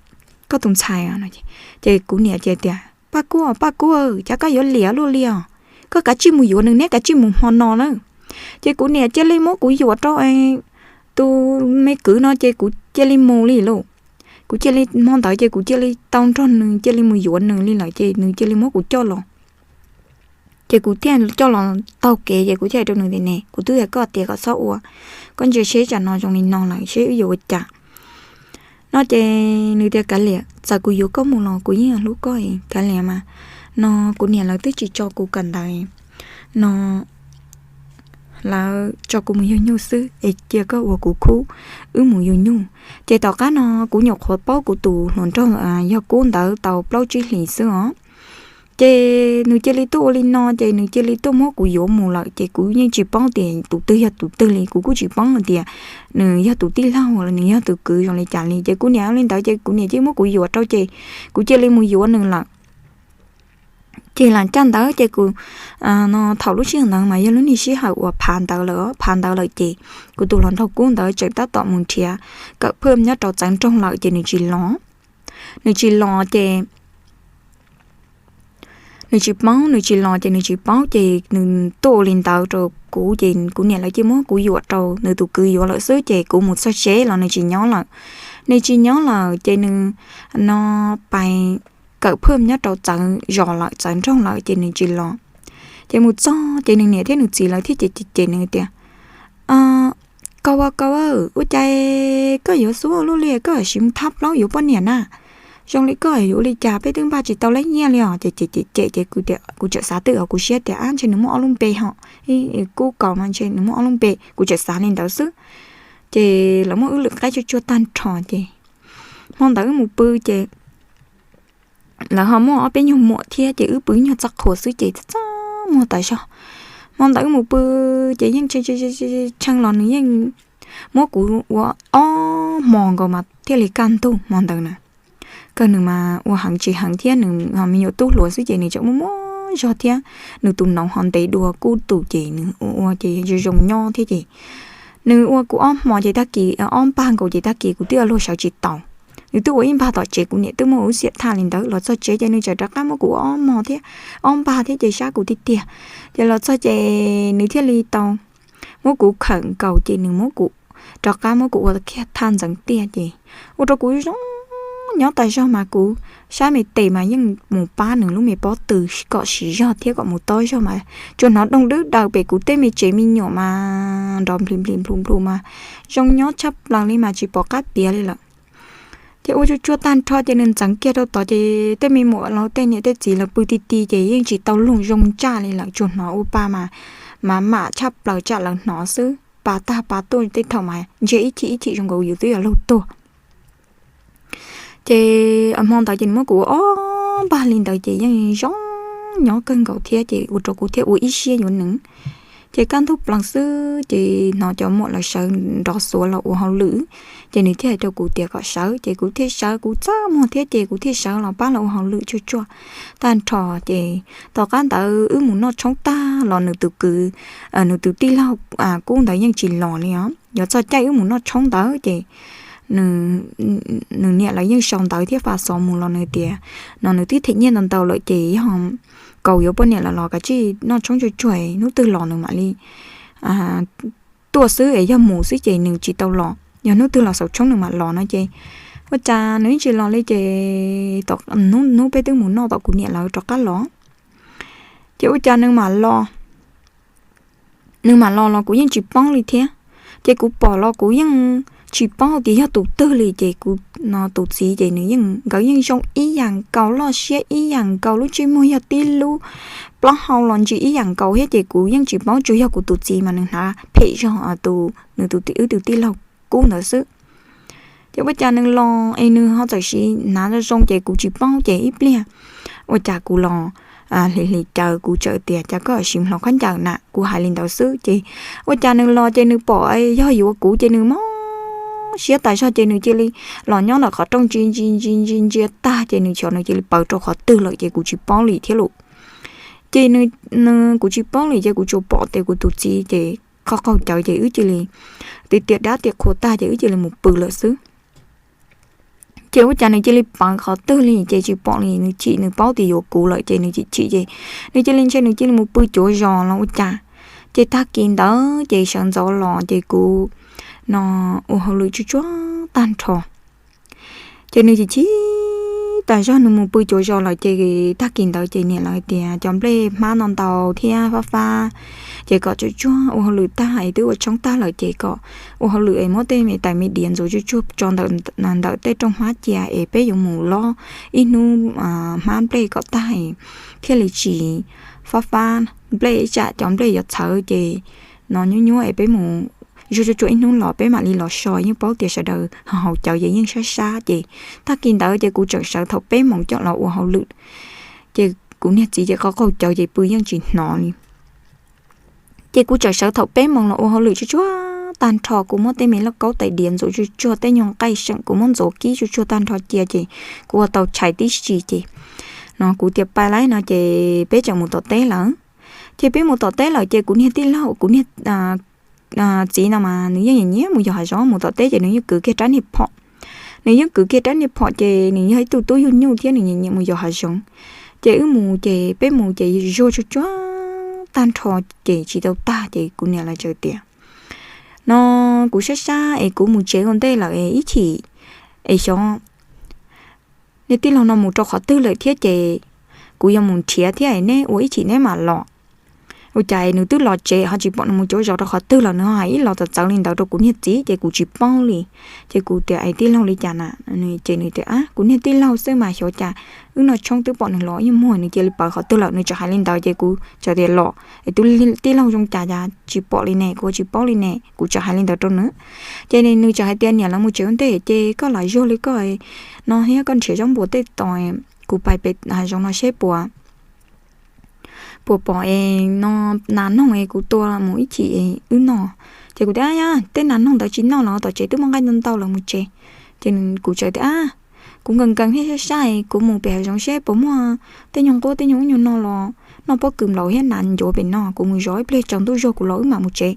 koj tus ntxhais. Ces kuv niam ces tias, Paj Kuab, Paj Kuab, cas koj yuav liam luaj li os? Koj kav tsij mus yuav nws, neb kav tsij mus hmo no na. Ces kuv niam cia li muab kuv yuam rau tus me kwv no ces kuv cia li mus li lauj. Kuv cia li hmo ntawd ces kuv cia li tau nrog nws cia li mus yuav nws li lawm ces nws cia li muab kuv coj los. Ces kuv thiaj coj los taug kev ces kuv thiaj hais rau nws tias, Ne, kuv twb hais koj tias kom txhob ua, koj ntsia seb tsam no zoo li no lawm seb wb yuav ua cas. No ces nws tias, Kav liam, txawm kuv yuav koj mus los kuv yeej hlub koj, kav liam mas. No kuv niam lawv twb tsis tso kuv kawm ntawv, no lawv tso kuv mus yug nyuj xwb es cia koj ua kuv khub, wb mus yug nyuj. Ces tom qab no kuv nyuam qhuav paub kuv tus hluas nraug yog Kub ntawd tau plaub tsib hlis xwb os. Ces nws cia li tuaj ua li no ces nws cia li tuaj muab kuv yuav mus lawm ces kuv yeej tsis paub tias tus twg yog tus twg li, kuv kuj tsis paub hais tias nws yog tus tij laug los nws yog tus kwv zoo li cas li. Ces kuv niam ua li ntawd ces kuv niam cia li muab kuv yuam rau ces kuv cia li mus yuav nws lawm. Ces lam caj ntawd ces kuv, no thaum lub sij hawm ntawd mas yog lub niag sij hawm uas phav ntawv lawm, phav ntawv lawm ces kuv tus hluas nraug Kub ntawd tseem tab tom mus nrhiav kawm phwj nyob rau txawv nroog lawm ces nws tsis los. Nws tsis los ces nws tsis paub, nws tsis los ces nws tsis paub ces nws tuaj ua li ntawd rau kuv ces kuv niam lawv cia muab kuv yuam rau nws tus kwv yuav lawm xwb ces kuv mus txog tsev los nws tsis nyob lawm. Nws tsis nyob lawm ces nws no pais kawm phwj nyob rau txawv zos lawm, txawv nroog lawm ces nws tsis los. Ces mus txog ces nws niam thiab nws txiv lawv thiaj cem cem nws tias, Koj ua koj, ua cas koj yuav xuab luaj li, koj siv mus thab plaub yuav poj niam na. Zoo li koj yuav ua li cas, peb twb npaj tsis tau lab nyiaj li os. Ces cem cem cem ces kuv txawm xav twj ywm kuv siab tias, Ab, ntshe nws muaj ob lub npe ho, Kub Kaus no ntshe nws muaj ob lub npe, kuv txawm xav li ntawd xwb. Ces lawv muab wb lwm qaib tsuaj tsuag tag nrho ces hmo ntawd wb mus pw ces lawv ho muaj ob peb nyuag muam thiab ces wb pw nyuag txaj qhua xwb ces txaj muag tas zog. Hmo ntawd wb mus pw ces yeej tshee los nws yeej muab kuv ua ob hmo nkaus mas thiaj li kaj ntug hmo ntawd na. Kawg nws mas ua heev tsis heev thiab nws ho me nyuam tub hluas xwb ces nws tseem muaj muaj zog thiab nws tus noov ho ntev dua Kub tus ces nws ua ua ces zoo zoo nyob thiab ces nws ua kuv ob hmo ces tag kis ob npag nkaus ces tag kis kuv twb ua luag sawv tsis taus. Nws twb ua ib npag tom tsev kuv niam twb muab ua xiam thaj li ntawd los txog tsev ces nws tseem rov qab muab kuv ua ob hmo thiab, ob npag thiab ces sab kuv tiag tiag. Ces los txog ces nws thiaj li tau muab kuv khawm nkaus ces nws muab kuv rov qab muab kuv ua kiag thaj ntxeev tiaj ces ua rau kuv zoo nyob tas zog mas kuv sab me tes mas yeej mus pab nws lub me pob tw kom siv zog thiab kom mus tob zog mas tsuas hnov doog dwb daws pem kuv tej me tsev me nyuam mas nrov nplis nplis nplus nplus mas zoo nyob tshaj plaws li mas tsis pom qab piav li lawm. Ces ua tsuag tsuag tag nrho ces nws ntxeev kiag rau tod ces tej me muam los tej niam tej txiv lawv pw ti ti ces yeej tsis tau luag zoo ntsaj li lawm, tsuas hnov ua pa mas mam mam tshaj plaws tsam lawv hnov xwb, pa tag pa tuaj tej thaum mas ntsiag ib chim ib chim zoo nkaus yus twb yuav luag tuag. Ces hmo ntawd ces nws muab kuv ua ob npag li ntawd ces yeej zoo nyob kawg nkaus thiab ces ua rau kuv thiaj ua ib siab yuav nws. Ces kaj ntug plaws xwb ces hnov cov muam lawv sawv nrov xuav los ua hauj lwm, ces nws thiaj hais rau kuv tias kom sawv ces kuv thiaj sawv, kuv txaj muag thiab ces kuv thiaj sawv los pab lawv ua hauj lwm tsuag tsuag tag nrho ces tom qab ntawd wb mus noj tshoob tag los nws tus kwv, nws tus tij laug Kub ntawd yeej tsis los li os. Yuav txog caij wb mus noj tshoob ntawd ces nws niam lawv yeej sau ntawv thiab faus xov mus los nws tias no nws twb them nyiaj ntau ntau lawm ces yog Kaus yuav poj niam lawm los kav tsij noj tshoob tsuag tsuag, hnub twg los nws mam li tuaj xwb es yog mus xwb ces nws tsis tau los, yog hnub twg los xaus tshoob nws mam los no ces ua cas nws yeej tsis los li ces hnub peb twb mus noj tom kuv niam lawv rov qab los Ces ua cas nws mam los, nws mam los los kuv yeej tsis paub li thiab. Ces kuv pom los kuv yeej tsis paub tias yog tus twg li. Ces kuv, no tus txiv ces nws yeej, nkawd yeej zoo ib yam nkaus, loj siab ib yam nkaus, lub ntsej muag yog tib lub, plaub hau los ntsis ib yam nkaus thiab. Ces kuv yeej tsis paub, tsuas yog kuv tus txiv mas nws hnav phem zog tus, nws tus tij, wb tus tij laug kub ntawd xwb. Ces ua cas nws los es nws ho txawm siv hnav zoo zoo ces kuv tsis paub. Ces ib pliag ua cas kuv los hli hli caw, kuv txawm tias cas koj siv hlo khaub ncaws na, kuv hais li ntawd xwb. Ces ua cas nws los ces nws pom yog yuav kuv ces nws mob siab tas zog ces nws cia li los nyob ntawm qhov rooj ntsia ntsia ntsia ntsia ntsia tag ces nws xyov nws cia li pawv rau qhov twg lawm ces kuv tsis paub li thiab lauj. Ces nws, kuv tsis paub li ces kuv tsuas pom tias kuv tus txiv ces qaug qaug cawv ces wb cia li, tias tias dab tias qhua tag ces wb cia li mus pw lawm xwb. Ces ua cas nws cia li pawv qhov twg li ces tsis pom li, nws chim, nws paub tias yuav kuv lawm ces nws chim chim ces nws cia li ntshe nws cia li mus pw cuav zos los ua cas. Ces tag kis ntawd ces sawv ntxov los ces kuv, no, ua hauj lwm tsuj tsuag tag nrho. Ces nws chim chim tas zog, nws mus pw cuav zos lawm ces tag kis ntawd ces niam lawv tias cov nplej hmab no ntau thiab fab fab, ces kom tsuj tsuag ua hauj lwm tag es twb ua tshoob tag lawm ces kom ua hauj lwm es muab tej me tais me diav ntxuav tsuj tsuag tso ntawm, ntawm tej rooj hmab cia es peb yuav mus lob ib hnub hmab nplej kom tag es thiaj li tsis fab fab nplej, tsam cov nplej yuav txhawv ces no nyuab nyuab es peb mus zuaj tsuj tsuag ib hnub los peb mam li los so. Yeej paub tias sawv daws haus cawv ces yeej sab sab ces tag kis ntawd ces kuv tseem sawv thaum peb moos coj los ua hauj lwm. Ces kuv niag txiv ces qaug qaug cawv ces pw yeej tsis hnov li. Ces kuv tseem sawv thaum peb moos los ua hauj lwm tsuj tsuag tag nrho, kuv muab tej me lauj kaub tais diav ntxuav tsuj tsuag, tej nyuag nqaij seem kuv muab ntxuav kib tsuj tsuag tag nrho cia ces kuv ua tau tshais tib si ces no kuv tias pais lawm no ces peb tseem mus tom teb lawm. Ces peb mus tom teb lawm ces kuv niag tij laug, kuv niag txiv no mas nws yeej nyiam nyiam mus yos hav zoov, mus tom teb ces nws yeej kwv kiag rab niag phom. Nws yeej kwv kiag rab niag phom ces nws yog ib tug tub yug nyuj thiab nws nyiam nyiam mus yos hav zoov. Ces wb mus ces peb mus ces zuaj tsuj tsuag tag nrho ces tsis tau tag ces kuv niam lawv txawm tias no kuv sab sab es kuv mus tsev ua ntej lawm es ib chim es xyov neb tij laug no mus rau qhov twg lawm thiab ces kuv yuav mus nrhiav thiab es neb ua ib chim neb mam los. Ua cas nws twb los tsev ho tsis pom nws mus cuav zos rau qhov twg los nws ho hais ib los txawv txawv li ntawd rau kuv niag txiv ces kuv tsis paub li. Ces kuv tias es tij laug li cas na? Ces nws tias kuv niag tij laug xwb mas xyov cas wb noj tshoob twb pom nws los ib muag nws cia li pawv qhov twg lawm. Nws txawm hais li ntawd ces kuv txawm tias los es tus tij laug zoo cas cas tsis pom li ne, kuv tsis paub li ne, kuv txawm hais li ntawd rau nws. Ces nws txawm hais tias niam lawv mus tsev ua ntej ces koj lam zuag li koj no thiab koj nrhiav zaub npua tej tos, kuv pais pem hav zoov no seb puas puas pom es no nas noog es kuv tua mus ib chim wb noj. Ces kuv tias yog tej nas noog ntawd tsis noj los tom tsev twb muaj nqaij ntau ntau lawm mus tsev. Ces kuv txawm tias kuv nkees nkees thiab sab sab es kuv mus pem hav zoov seb puas muaj tej nyuag nquab tej nyuag ub nyuag no los noj pob kws nplaum thiab nas ncuav pem no, kuv mus zov ib pliag tsaus ntuj zog kuv los wb mam mus tsev.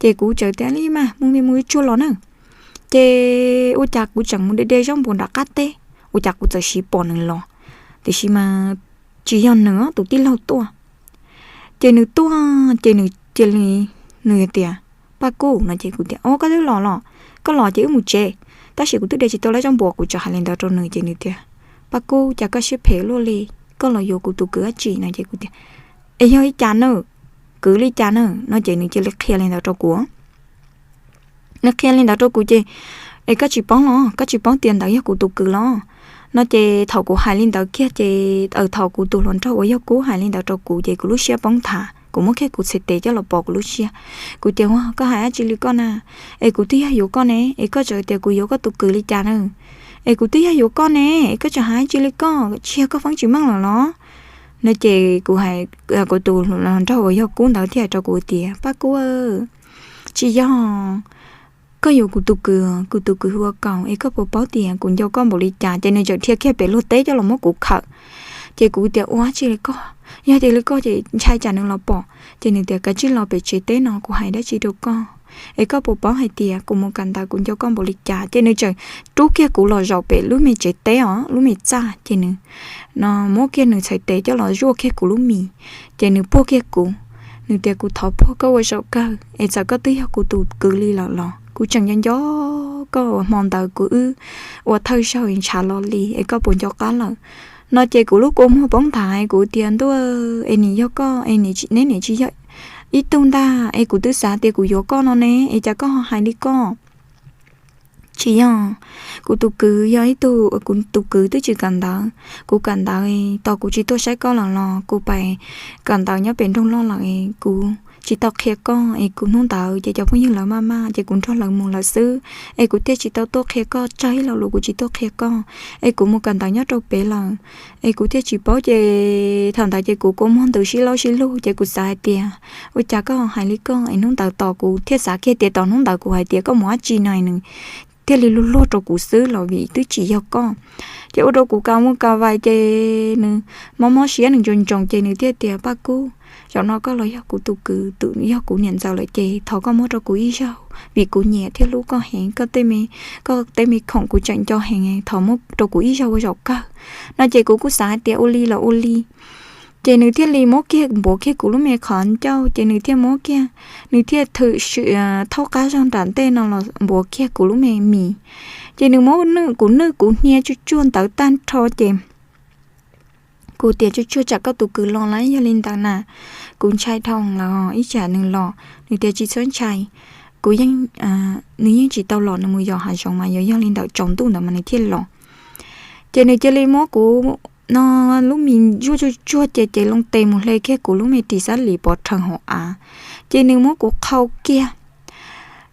Ces kuv txawm tias li mas mus me mus tsuag los na. Ces ua cas kuv tseem mus de de zaub npua nram qab teb, ua cas kuv txawm siv pom nws los, tiam sis mas tsis yog nws, tus tij laug tuaj. Ces nws tuaj ces nws cia li, nws tias Paj Kub no ces kuv tias o koj twb los los, koj los ces wb mus tsev, tab sis kuv twb de tsis tau lawv zaub npua. Kuv txawm hais li ntawd rau nws ces nws tias Paj Kub cas koj siab phem luaj li, koj los yuav kuv tus kwv dab tsi no ces kuv tias es yog li cas na, kwv li cas na no ces nws cia li qhia li ntawd rau kuv. Nws qhia li ntawd rau kuv ces es koj tsis paub los, koj tsis paub tias ntawd yog kuv tus kwv los no ces thaum kuv hais li ntawd kiag ces thaum kuv tus hluas nraug uas yog Kub hais li ntawd rau kuv ces kuv lub siab poob nthav, kuv muab kiag kuv txhais tes coj los pov kuv lub siab. Kuv tias ua koj hais dab tsi li koj na, es kuv twb yog yuav koj ne es koj txawm tias kuv yuav koj tus kwv li cas na, es kuv twb yog yuav koj ne es koj tseem hais dab tsi li koj, tsis yog koj feeb tsis meej lawm los no ces kuv hais, kuv tus hluas nraug uas yog Kub ntawd thiaj hais rau kuv tias Paj Kub, tsis yog, koj yuav kuv tus kwv, kuv tus kwv hu ua Kaus es koj puas paub tias kuv nco koj npaum li cas. Ces nws txawm dhia kiag pem luag teb coj los muab kuv khawm. Ces kuv tias ua dab tsi li koj, yog tias li koj ces ntshai tsam nws los pom. Ces nws tias kav tsij los pem tsev teb no kuv hais dab tsi rau koj, es koj puas paub hais tias kuv mus kawm ntawv kuv nco koj npaum li cas. Ces nws txawm rub kiag kuv los zaum pem lub me tsev teb os, lub me txaj ces nws no muab kiag nws txhais tes coj los zuaj kiag kuv lub mis, ces nws puag kiag kuv, nws tias kuv thov puag koj ua zaum kawg es txawm koj twb yog kuv tus kwv li lawm los kuv tseem nco nco koj uas hmo ntawd kuv wb ua thawj zaug ntshav lo li es koj puas nco qab lawm No ces kuv lub kua muag poob nthav, kuv tias, Ntuj, es nim yog koj es neb niam tsis yog ib tug ntag, es kuv twb xav tias kuv yuav koj no ne, es cas koj ho hais li koj? Tsis yog, kuv tus kwv yog ib tug, kuv tus kwv twb tsis kawm ntawv, kuv kawm ntawv tos kuv tsis tuaj saib koj lawm los kuv pais kawm ntawv nyob pem nroog loj lawm, kuv tsis tau qhia koj, es kuv hnub ntawd ces cov phooj ywg lawv maj maj ces kuv nrog lawv mus lawm xwb, es kuv thiaj tsis tau tuaj qhia koj, tsawg ib lo lus kuv tsis tuaj qhia koj, es kuv mus kawm ntawv nyob rau pem lawm, es kuv thiaj tsis paub. Ces thaum ntawd ces kuv kua muag ntws sib laub sib lug ces kuv xav hais tias, Ua cas koj hais li koj? Es hnub ntawd tos kuv thiaj xav kiag tias tos hnub ntawd kuv hais tias koj mus dab tsi no nws thiaj li luag luag rau kuv xwb los vim twb tsis yog koj. Ces ua rau kuv ka muaj ka vais ces nws mob mob siab, nws ntsoos ntsoos ces nws thiaj tias, Paj Kub, zaum no koj los yog kuv tus kwv, yog kuv niam ntxawm lawm ces thov koj muab rau kuv ib zaug vim kuv nyiam thiab hlub koj heev, koj tej me khoom kuv tseem nco heev, thov muab rau kuv ib zaug ua zaum kawg. No ces kuv kuj xav hais tias ua li los ua li. Ces nws thiaj li muab kiag npuav kiag kuv lub me qhov ncauj ces nws thiaj muab kiag, nws thiaj thwm thaub qab zog nram ntej no los npuav kiag kuv lub me mis. Ces nws muab kuv nwj kuv hnia tsuj tsuag ntawd tag nrho ces kuv tias, Tsuj tsuag, tsam koj tus kwv los lawm, yog li ntawd na kuv ntshai dhau lawm, ib tsam nws los. Nws tias, Tsis txhob ntshai, kuv yeej, nws yeej tsis tau los, nws mus yos hav zoov mas yuav yog li ntawm tsaus ntuj ntawd mas nws thiaj los. Ces nws cia li muab kuv no lub mis zuaj tsuj tsuag ces ces loo tes mus hle kiag kuv lub me ris xab lis pov rhees hauv av, ces nws muab kuv qhau kiag.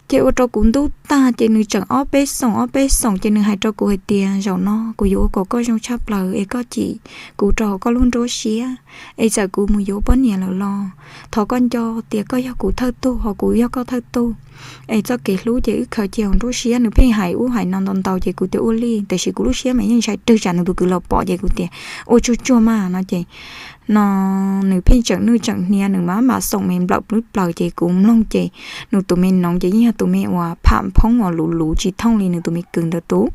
Ces ua rau kuv ntub tag ces nws tseem ob peb xoom ob peb xoom ces nws hais rau kuv hais tias, Zaum no kuv yuav ua kom koj zoo tshaj plaws es koj cim kuv rau hauv koj lub nruab siab, es txawm kuv mus yuav poj niam lawm los thov koj nco tias koj yog kuv thawj tug ho kuv yog koj thawj tug, es txoj kev hlub ces wb khaws cia hauv nruab siab. Nws pheej hais ub hais no ntau ntau ces kuv tias ua li, tiam sis kuv lub siab mas yeej ntshai rwg tsam nws tus kwv los pom ces kuv tias, Ua tsuag tsuag mas, no ces no nws pheej tseem nwj tseem hnia, nws maj mam xoom me nplawm plwb plaws ces kuv mloog ces nws tus me noov ces yeej yog tus me uas pham phoob uas luv luv tsis thooj li nws tus me kwv ntawd tus.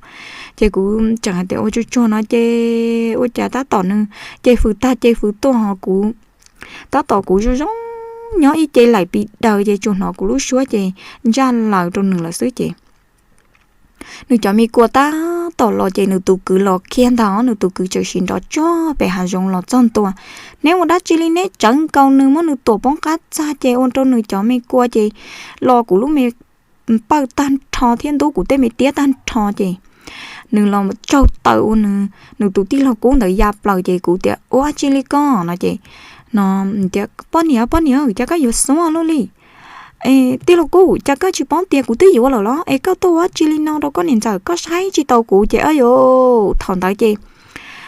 Ces kuv tseem hais tias, Ua tsuag tsuag, no ces ua cas tab tom nws ces fws tag ces fws tuaj ho kuv tab tom kuv zoo zoo nyob ib ce laim pis daws ces tsuas hnov kuv lub suab ces ntsaj laws rau nws lawm xwb ces nws cov me kua tab tom los ces nws tus kwv los kiag ntag, nws tus kwv tseem sim nrov tsuag pem hav zoov los txog ntua. Neb ua dab tsi li, neb tsawv nkaus, nws muab nws tuam poob qab txag ces ua rau nws cov me kua ces los kuv lub me pawj tag nrho thiab ntub kuv tej me tiab tag nrho ces nws los tsaug taws ua nws, nws tus tij laug kub ntawd ya plaws ces kuv tias, Ua dab tsi li koj? No ces no tias, Poj niam, poj niam, cas koj yuav xuav luaj li? Tij laug kub, cas koj tsis paub tias kuv twb yuav lawm los? Es koj tuaj ua dab tsi li no rau koj niam ntxawm? Koj saib tsis taus kuv ces, o, thaum ntawd ces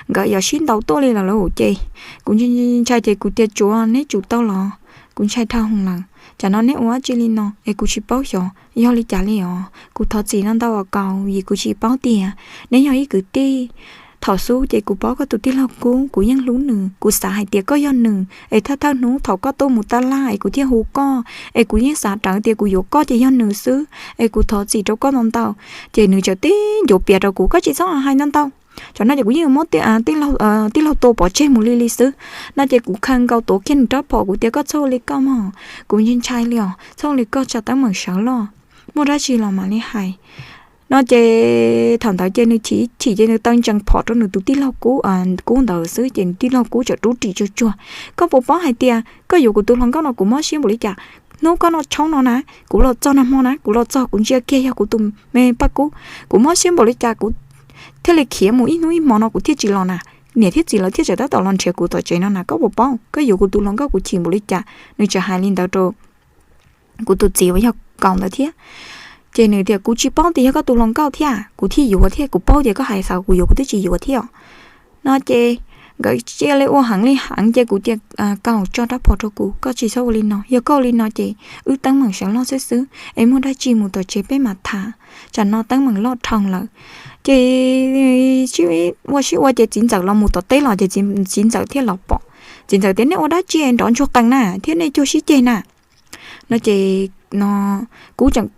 nkawd yog sib ntaus tuaj li lawm lauj. Ces kuv ntshai ces kuv tias, Tsuav neb tsum tau los, kuv ntshai dhau lawm, tsam no neb ua dab tsi li no es kuv tsis paub xyov yog li cas li os. Kuv thov txim no ntau os Kaus, vim kuv tsis paub tias neb yog ib kwv tij. Thaum xub ces kuv paub koj tus tij laug kub, kuv yeej hlub nws, kuv xav hais tias koj yog nws es thawj thawj hnub thaum koj tuaj mus tab laj es kuv thiaj hu koj, es kuv yeej xav rawv tias kuv yuav koj ces yog nws xwb, es kuv thov txim rau koj ntau ntau. Ces nws txawm tib ncuav piav rau kuv, Koj tsis txhob hais ntau ntau. Tam no ces kuv yeej muab tij laug tua pov tseg mus li li xwb. No ces kuv khaws nkaus tuav kiag nws rab phom, kuv tias, Koj txhob ua li koj mog, kuv ntshai ntshai li os, txhob ua li koj, tsam teeb meem sawv loj, muaj dab tsi los mam li hais. No ces thaum ntawd ces nws chim chim ces nws taw ntsees phom rau nws tus tij laug kub, kub ntawd xwb ces nws tij laug kub txawm rub ris tsuag tsuag. Koj puas paub hais tias koj yuav kuv tus hluas nkauj no kuv mob siab npaum li cas? Hnub koj noj tshoob no na, kuv los txog nag hmo na, kuv los txog kuv ntsia kiag yog kuv tus me Paj Kub, kuv mob siab npaum li cas kuv thiaj li khiav mus ib hnub ib hmo no kuv thiaj tsis los na. Niam thiab txiv lawv thiaj tseem tab tom los nrhiav kuv tom tsev no na, koj puas paub? Koj yuav kuv tus hluas nkauj kuv chim npaum li cas? Nws tseem hais li ntawd rau kuv tus txiv uas yog Kaus ntawd thiab. Ces nws tias, Kuv tsis paub tias yog koj tus hluas nkauj thiab kuv thiaj yuav thiab, kuv paub tias koj hais xav kuv yuav kuv twb tsis yuav thiab. No ces nkawd cia li ua heev li heev ces kuv tias, Kaus, tso rab phom rau kuv, koj tsis txhob ua li no, yog koj ua li no ces wb teeb meem sawv loj xwb xwb, es muaj dab tsi mus tom tsev peb mam tham, tsam no teeb meem loj dhau lawm. Ces ua sib ua ces txiv ntxawm los mus tom teb los ces txiv ntxawm thiaj los pom. Txiv ntxawm tias, Nej ua dab tsi nrov ntsuag qees na thiab nej cuag sib ceg na? No ces no kuv tseem,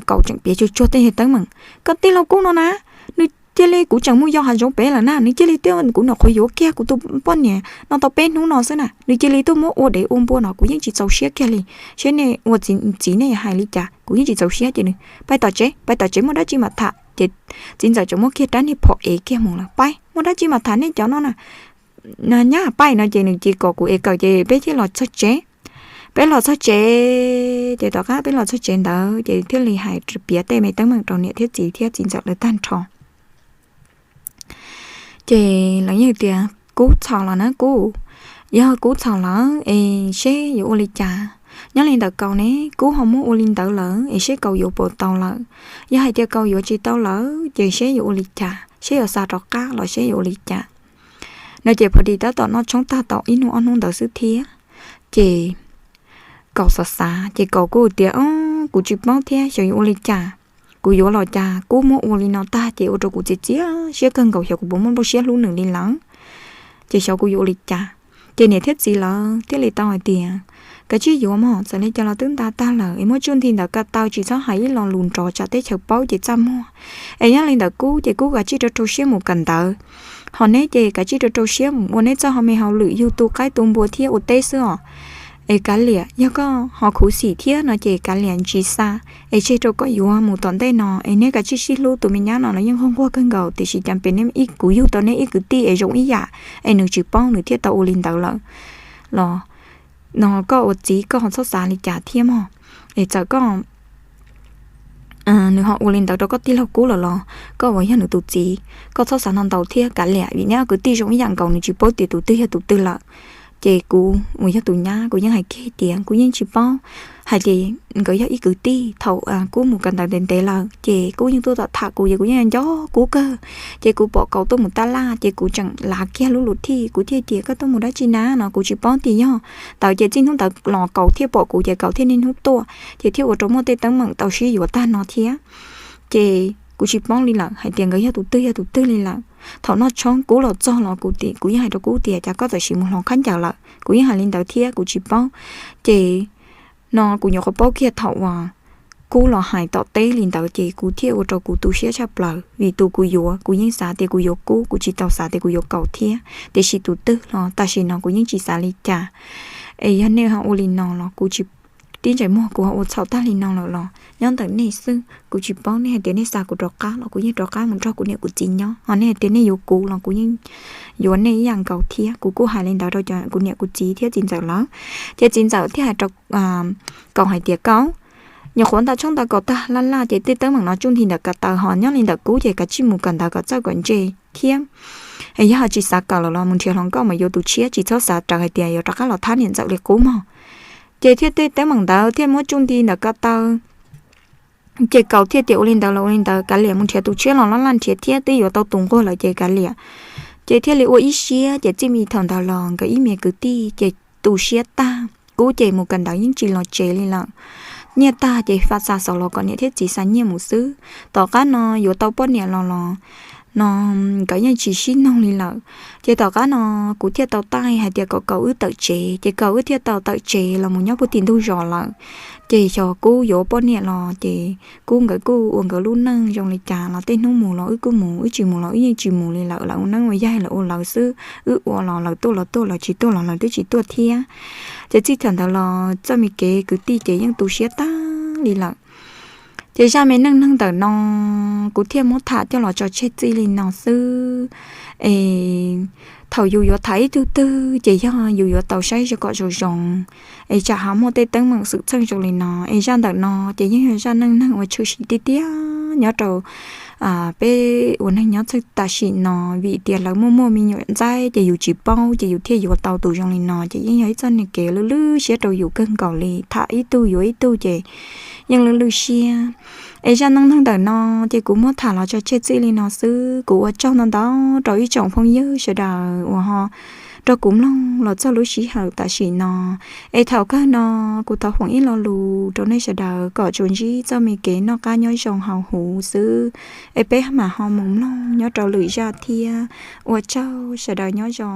Kaus tseem piav tsuag tsuag tej yam teeb meem. Koj tij laug kub no na, nws cia li, kuv tseem mus yos hav zoov pem lawm na, nws cia li tuaj, kuv nyuam qhuav yuav kiag kuv tus poj niam no tau peb hnub no xwb na, nws cia li tuaj muab ua dev ua npua no, kuv yeej tsis txaus siab kiag li. Saib nej ua txiv nej hais li cas, kuv yeej tsis txaus siab. Ces nws, Pais tom tsev, pais tom tsev, muaj dab tsi mam tham. Ces txiv ntxawm tseem muab kiag rab niag phom ev kiag mus lawm. Pais, muaj dab tsi mam tham nej cov no na. nyab paib no ces nws cia li kom kuv ev kawm ces peb thiaj los txog tsev. Peb los txog tsev, ces tom qab peb los txog tsev ntawd ces thiaj li hais piav tej me teeb meem rau niam thiab txiv thiab txiv ntxawm lawv tag nrho. Ces lawv yeej tias, Kub txhaum los na Kub, yog Kub txhaum lawm es seb yuav ua li cas. Nyob li ntawm Kaus ne, Kub ho muab ua li ntawd lawm es seb Kaus yuav puas tau lawm. Yog hais tias Kaus yuav tsis tau lawm ces seb yuav ua li cas, seb yuav xa rov qab los seb yuav ua li cas. No ces pho dis tab tom noj tshoob tag tau ib hnub ob hnub ntawd xwb thiab. Ces Kaus xav xav ces Kaus kuj tias, Kuv tsis paub thiab xyov yuav ua li cas. Kuv yuav los cas Kub muab ua li no tag ces ua rau kuv txiav txiav siab kawg nkaus, xyov kuv puas muaj lub siab hlub nws li lawm. Ces xyov kuv yuav ua li cas. Ces niam thiab txiv lawv thiaj li tau hais tias, Kav tsij yuav mog, txawm li cas los twb nta tag lawm es muab tsuj nti ntawm ko taw, tsis txhob hais ib lo lus nrov tsam teb chaws paub ces txaj muag. Es nyob li ntawm Kub ces Kub kav tsij rau rau siab mus kawm ntawv. Ho neb ces kav tsij rau rau siab mus ua neb txoj hauj me hauj lwm yug tu qaib tu npua thiab ua teb xwb os. Es kav liam, yog koj ho khuv xim thiab no ces kav liam tsis xa, es tseg rau koj yuav mus tom ntej no es neb kav tsij sib hlub, tus me nyab no los yeej nquag nquag kawg nkaus tiam sis cas pem neb, kuv yug tau neb ib kwv tij es zoo ib yam, es nws tsis paub nws thiaj tau ua li ntawd lawm los. No koj ua txiv koj ho txhob xav li cas thiab mog. Es txawm koj nws ho ua li ntawd rau koj tij laug Kub lawm los koj uas yog nws tus txiv koj txhob xav ntau ntau thiab kav liam, vim neb ob kwv tij zoo ib yam nkaus, nws tsis paub tias tus twg yog tus twg lawm. Ces kuv uas yog tus nyab kuv yeej hais kiag tias kuv yeej tsis paub, hais tias nkawd yog ib kwv tij. Thaum Kub mus kawm ntawv ntev ntev lawm ces Kub yeej tuaj tom tham kuv ces kuv yeej nco Kub kawg. Ces kuv pom Kaus tuaj mus tab laj ces kuv tseem lav kiag lub lus thij, kuv thiaj tias, Koj tuaj mus dab tsi na? No kuv tsis paub tias yog ntawd ces txij hnub ntawd los Kaus thiaj pom kuv ces Kaus thiaj niaj hnub tuaj ces thiaj ua rau muaj tej teeb meem tau sib yuav tag no thiab. Ces kuv tsis paub li lawm hais tias nkawd yog tus twg yog tus twg li lawm. Thaum noj tshoob Kub los txog los kuv, kuv yeej hais rau Kub tias, Cas koj txawm sim mus hloov khaub ncaws lawm? Kuv yeej hais li ntawd thiab kuv tsis paub. Ces no kuv nyuam qhuav paub kiag thaum uas Kub los hais tom teb li ntawd ces kuv thiaj ua rau kuv tu siab tshaj plaws vim tus kuv yuav kuv yeej xav tias kuv yuav Kub, kuv tsis tau xav tias kuv yuav Kaus thiab. Tiam sis tus twg los tam sim no kuv yeej tsis xav li cas. Es yog nej ho ua li no los kuv tib ntsais muag kuv ho ua txhaum tag li no lawm los nyob ntawm nej xwb. Kuv tsis paub, nej hais tias nej xa kuv rov qab los kuv yeej rov qab mus nrog kuv niam kuv txiv nyob, ho nej hais tias nej yuav kuv los kuv yeej yuav nej ib yam nkaus thiab. Kuv kuj hais li ntawd rau kuv niam kuv txiv thiab txiv ntxawm lawv. Ces txiv ntxawm thiaj hais rau Kaus hais tias, Kaus, nyuam qhuav nta tshoob nta kos tag laj laj ces tej teeb meem no tsuj nti ntawm ko taw, ho nyob li ntawm Kub ces kav tsij mus kawm ntawv kom txawj kom ntse thiab. Yog tsis xav kawm lawm los mus nrhiav hluas nkauj mas yuav tus tshiab, tsis txhob xav rawv hais tias yuav rov qab los thab niam ntxawm li qub mog. Ces thiaj tej teeb meem ntawd thiaj muab tsuj nti ntawm ko taw. Ces Kaus thiaj tias, Ua li ntawd los ua li ntawd, kav liam, mus nrhiav tus tshiab los laj laj nrhiav thiab, twb yuav tau tus nquag lawm ces kav liam. Ces thiaj li ua ib siab ces txij me thaum ntawd los nkawd ib me kwv tij ces tu siab tag. Kub ces mus kawm ntawv yeej tsis los tsev li lawm. Nyiaj tag ces fa xa xov los kom niam thiab txiv xa nyiaj mus xwb. Tom qab no yuav tau poj niam los los no nkawd yeej tsis sib noog li lawm. Ces tom qab no kuv thiaj tau taij hais tias kom Kaus wb tawm tsev, ces Kaus wb thiaj tau tawm tsev los mus nyob puag tim ntug zos lawm. Ces xyov Kub yuav poj niam los ces Kub nkawd kuj ua nkawd lub neej zoo li cas los tej hnub mus los wb kuj mus, wb tsis mus los wb yeej tsis mus li lawm, lawv ua neeb ua yaig lawv ua lawv xwb, wb ua los lawv tuaj los tuaj, lawv tsis tuaj los lawv twb tsis tuaj thiab. Ces txij thaum ntawd los txoj me kev kwv tij ces yeej tu siab tag li lawm. Ces zaj me neej neeg ntawm no kuv thiaj muab tham coj los tso tseg txij li no xwb. Es thaum yus yuav tham ib tug twg ces yog yus yuav tau saib zoo kom zoo zoo, es tsam ho muaj tej teeb meem xwm txheej zoo li no. Es zaj ntawm no ces yeej yog zaj neej neeg uas tshwm sim tiag tiag nyob rau peb ua neeg nyob txheej tam sim no, vim tias lawv muaj muaj me nyuam ntxaib ces yus tsis paub ces yus thiaj yuav tau tus zoo li no, ces yeej yog ib txoj niag kev lwj lwj siab rau yus kawg nkaus li. Tham ib tug yuav ib tug ces yeej lwj lwj siab. Es zaj neej neeg ntawm no ces kuv muab tham los tso tseg txij li no xwb. Kuv ua tsaug ntau ntau rau ib tsoom phooj ywg sawv daws uas ho nrog kuv mloog los txog lub sij hawm tam sim no. Es thaum kawg no kuv thov foom ib lo lus rau nej sawv daws kom tsuas ntsib txoj me kev noj qab nyob zoo hauv huv xwb. Es peb mam ho mus mloog nyob rau lwm zaj thiab. Ua tsaug, sawv daws nyob zoo.